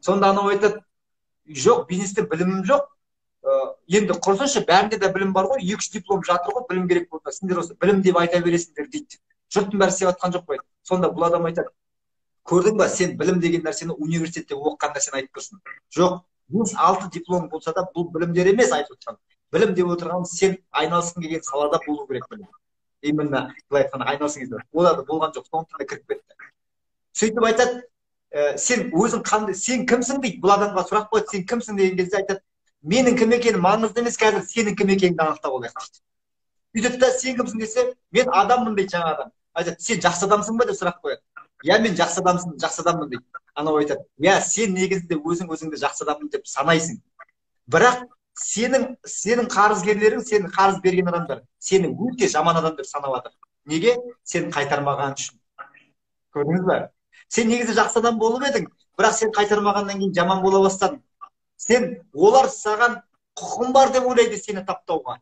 Сонда анау айтады, жоқ, бизнестен білімім жоқ. Енді құрсыншы, бәрінде де білім бар ғой, 2-3 диплом жатыр ғой, білім керек болса, сендер осы білім деп айта бересіңдер дейді. Жұрттың бәрі істеп жатқан жоқ қой. Сонда бұл адам айтады, көрдің ба, сен білім деген нәрсені университетте оқыған нәрсені айтып тұрсың. Жоқ, 5-6 диплом болса да бұл білімдер емес айтып отырған. Білім деп отырған сен айналысқың келген салада болу керек білім. Именно былай айтқанда айналысқың келген. Оларда болған жоқ, сондықтан да кіріп кетті. Сөйтіп айтады, сен өзің қандай, сен кімсің дейді. Бұл адамға сұрақ қояды, сен кімсің деген кезде айтады, менің кім екенім маңызды емес, қазір сенің кім екеніңді анықтап алайық дейді. Сөйтеді да, сен кімсің десе, мен адаммын дейді жаңа адам. Айтады, сен жақсы адамсың ба деп сұрақ қояды. Иә, мен жақсы адамсың, жақсы адаммын дейді. Анау айтады, иә, сен негізінде өзің өзіңді жақсы адаммын деп санайсың. Бірақ сенің қарызгерлерің, сенің қарыз берген адамдар сені өте жаман адам деп санап жатыр. Неге? Сен қайтармаған үшін. Көрдіңіз бе? Сен негізі жақсы адам болып едің, бірақ сен қайтармағаннан кейін жаман бола бастадың. Сен, олар саған құқың бар деп ойлайды сені таптауға.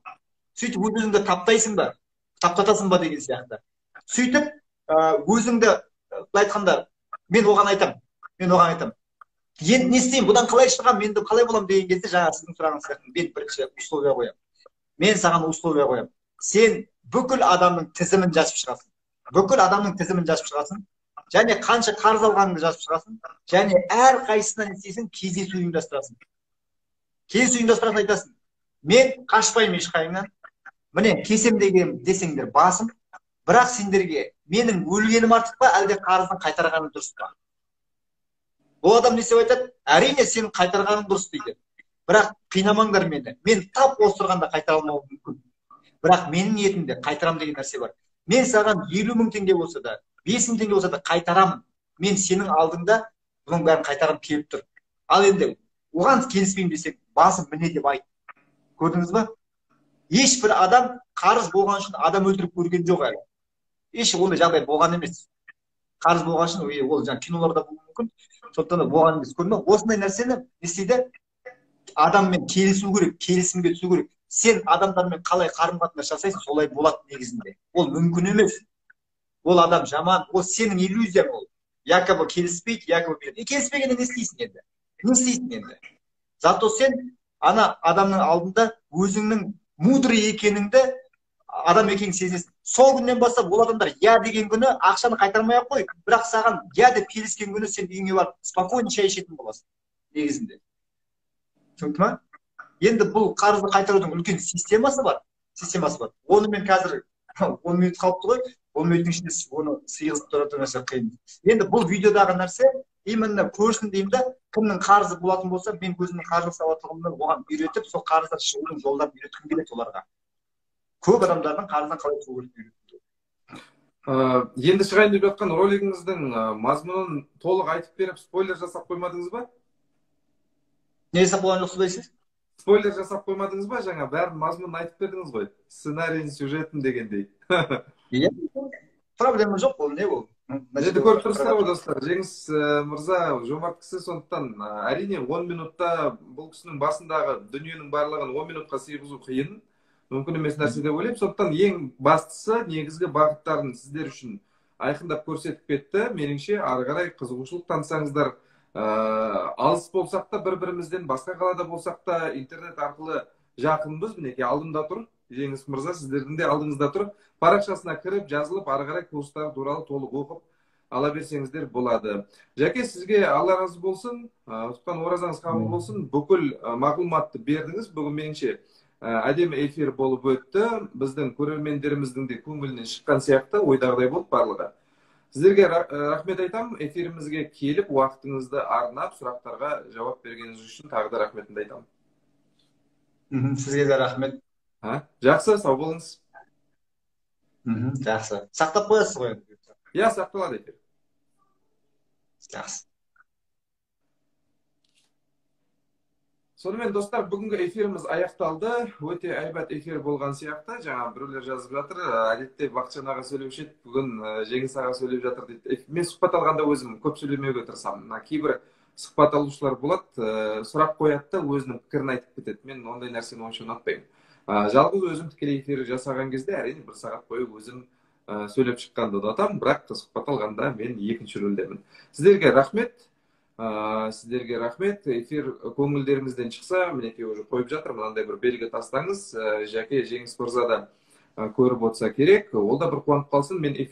Сөйтіп өз-өзіңді таптайсың ба, таптатасың ба деген сияқты. Сөйтіп, өзіңді, былай айтқанда, мен оған айтамын, мен оған айтамын. Енді не істеймін, бұдан қалай шығамын, мен қалай боламын деген кезде жаңа сіздің сұрағыңыз сияқты мен бірінші условия қоямын. Мен саған условия қоямын. Сен бүкіл адамның тізімін жазып шығасың. Бүкіл адамның тізімін жазып шығасың. Және қанша қарыз алғаныңды жазып шығасың. Және әр қайсысынан не істейсің, кездесу ұйымдастырасың. Кездесу ұйымдастырасың, айтасың. Мен қашпаймын ешқайсыңнан. Міне, кесем деген десеңдер басым. Бірақ сендерге менің өлгенім артық па, әлде қарыздың қайтарғаным дұрыс па? Ол адам не деп айтады? Әрине, сенің қайтарғаның дұрыс дейді. Бірақ қинамаңдар мені. Мен тап осы тұрғанда қайтара алмауым мүмкін. Бірақ менің ниетімде қайтарам деген нәрсе бар. Мен саған 50 мың теңге болса да, 5 мың теңге болса да қайтарамын. Мен сенің алдыңда бұның бәрін қайтарғым келіп тұр. Ал енді оған келіспеймін десең, басым міне деп айт. Көрдіңіз ба? Ешбір адам қарыз болған үшін адам өлтіріп көрген жоқ әлі. Еш ондай жағдай болған емес. Қарыз болған үшін, ол жаңа киноларда болуы мүмкін. Сондықтан да болған емес. Көрдің бе? Осындай нәрсені не істейді? Адаммен келісу керек, келісімге түсу керек. Сен адамдармен қалай қарым-қатынас жасайсың, солай болады негізінде. Ол мүмкін емес. Ол адам жаман, ол сенің иллюзияң ол. Якобы келіспейді, якобы береді. Келіспегенде не істейсің енді? Не істейсің енді? Зато сен ана адамның алдында өзіңнің мудрый екеніңді, адам екеніңді сезінесің. Сол күннен бастап ол адамдар я деген күні ақшаны қайтармай ақ қой, бірақ саған я деп келіскен күні сен үйіңе барып спокойно шай ішетін боласың негізінде. Түсінікті ма? Енді бұл қарызды қайтарудың үлкен системасы бар. Системасы бар. Оны мен қазір 10 минут қалыпты ғой. 10 минуттың ішінде оны сыйғызып тұратын нәрсе қиын. Енді бұл видеодағы нәрсе именно көрсін деймін да, кімнің қарызы болатын болса, мен өзімнің қаржылық сауаттылығымды оған үйретіп, сол қарыздан шығудың жолдарын үйреткім келеді оларға. Көп адамдардың қарыздан қалай шығу керектігін үйреткім келеді. Енді шығайын деп жатқан ролигіңіздің мазмұнын толық айтып беріп, спойлер жасап қоймадыңыз ба? Не жасап қойған жоқсыз ба сіз? Спойлер жасап қоймадыңыз ба? Жаңа бәрін мазмұнын айтып бердіңіз ғой. Сценарийін, сюжетін дегендей. Иә, проблема жоқ, ол не ол? Енді көріп тұрсыздар ғой, достар, Жеңіс мырза жомарт кісі, сондықтан әрине 10 минутта бұл кісінің басындағы дүниенің барлығын 10 минутқа сыйғызу қиын, мүмкін емес нәрсе деп ойлаймын. Сондықтан ең бастысы негізгі бағыттарын сіздер үшін айқындап көрсетіп кетті. Меніңше ары қарай қызығушылық танытсаңыздар, алыс болсақ та, бір-бірімізден басқа қалада болсақ та, интернет арқылы жақынбыз. Мінекей алдымда тұр Жеңіс мырза, сіздердің де алдыңызда тұр. Парақшасына кіріп, жазылып, ары қарай курстар туралы толық оқып ала берсеңіздер болады. Жәке, сізге Алла разы болсын, тұтқан оразаңыз қабыл болсын. Бүкіл мағлұматты бердіңіз. Бүгін меніңше әдемі эфир болып өтті. Біздің көрермендеріміздің де көңілінен шыққан сияқты, ойдағыдай болды барлығы. Сіздерге рахмет айтамын. Эфирімізге келіп, уақытыңызды арнап, сұрақтарға жауап бергеніңіз үшін тағы да рахметімді айтамын. Сізге де рахмет. Жақсы, сау болыңыз. Жақсы. Сақтап қоясыз ғой енді? Иә, сақталады эфир. Жақсы. Сонымен, достар, бүгінгі эфиріміз аяқталды. Өте әйбат эфир болған сияқты. Жаңа біреулер жазып жатыр. Әдетте Бақытжан аға сөйлеуші еді, бүгін Жеңіс аға сөйлеп жатыр дейді. Мен сұхбат алғанда өзім көп сөйлемеуге тырысамын. Мына кейбір сұхбат алушылар болады, сұрақ қояды да өзінің пікірін айтып кетеді. Мен ондай нәрсені онша ұнатпаймын. Жалғыз өзім тікелей эфир жасаған кезде әрине бір сағат бойы өзім сөйлеп шыққанды ұнатамын, бірақ сұхбат алғанда мен екінші рөлдемін. Сіздерге рахмет. Сіздерге рахмет. Эфир көңілдеріңізден шықса, мінекей уже қойып жатыр, мынандай бір белгі тастаңыз. Жәке Жеңіс мырза да көріп отырса керек, ол да бір қуанып қалсын. Мен эфир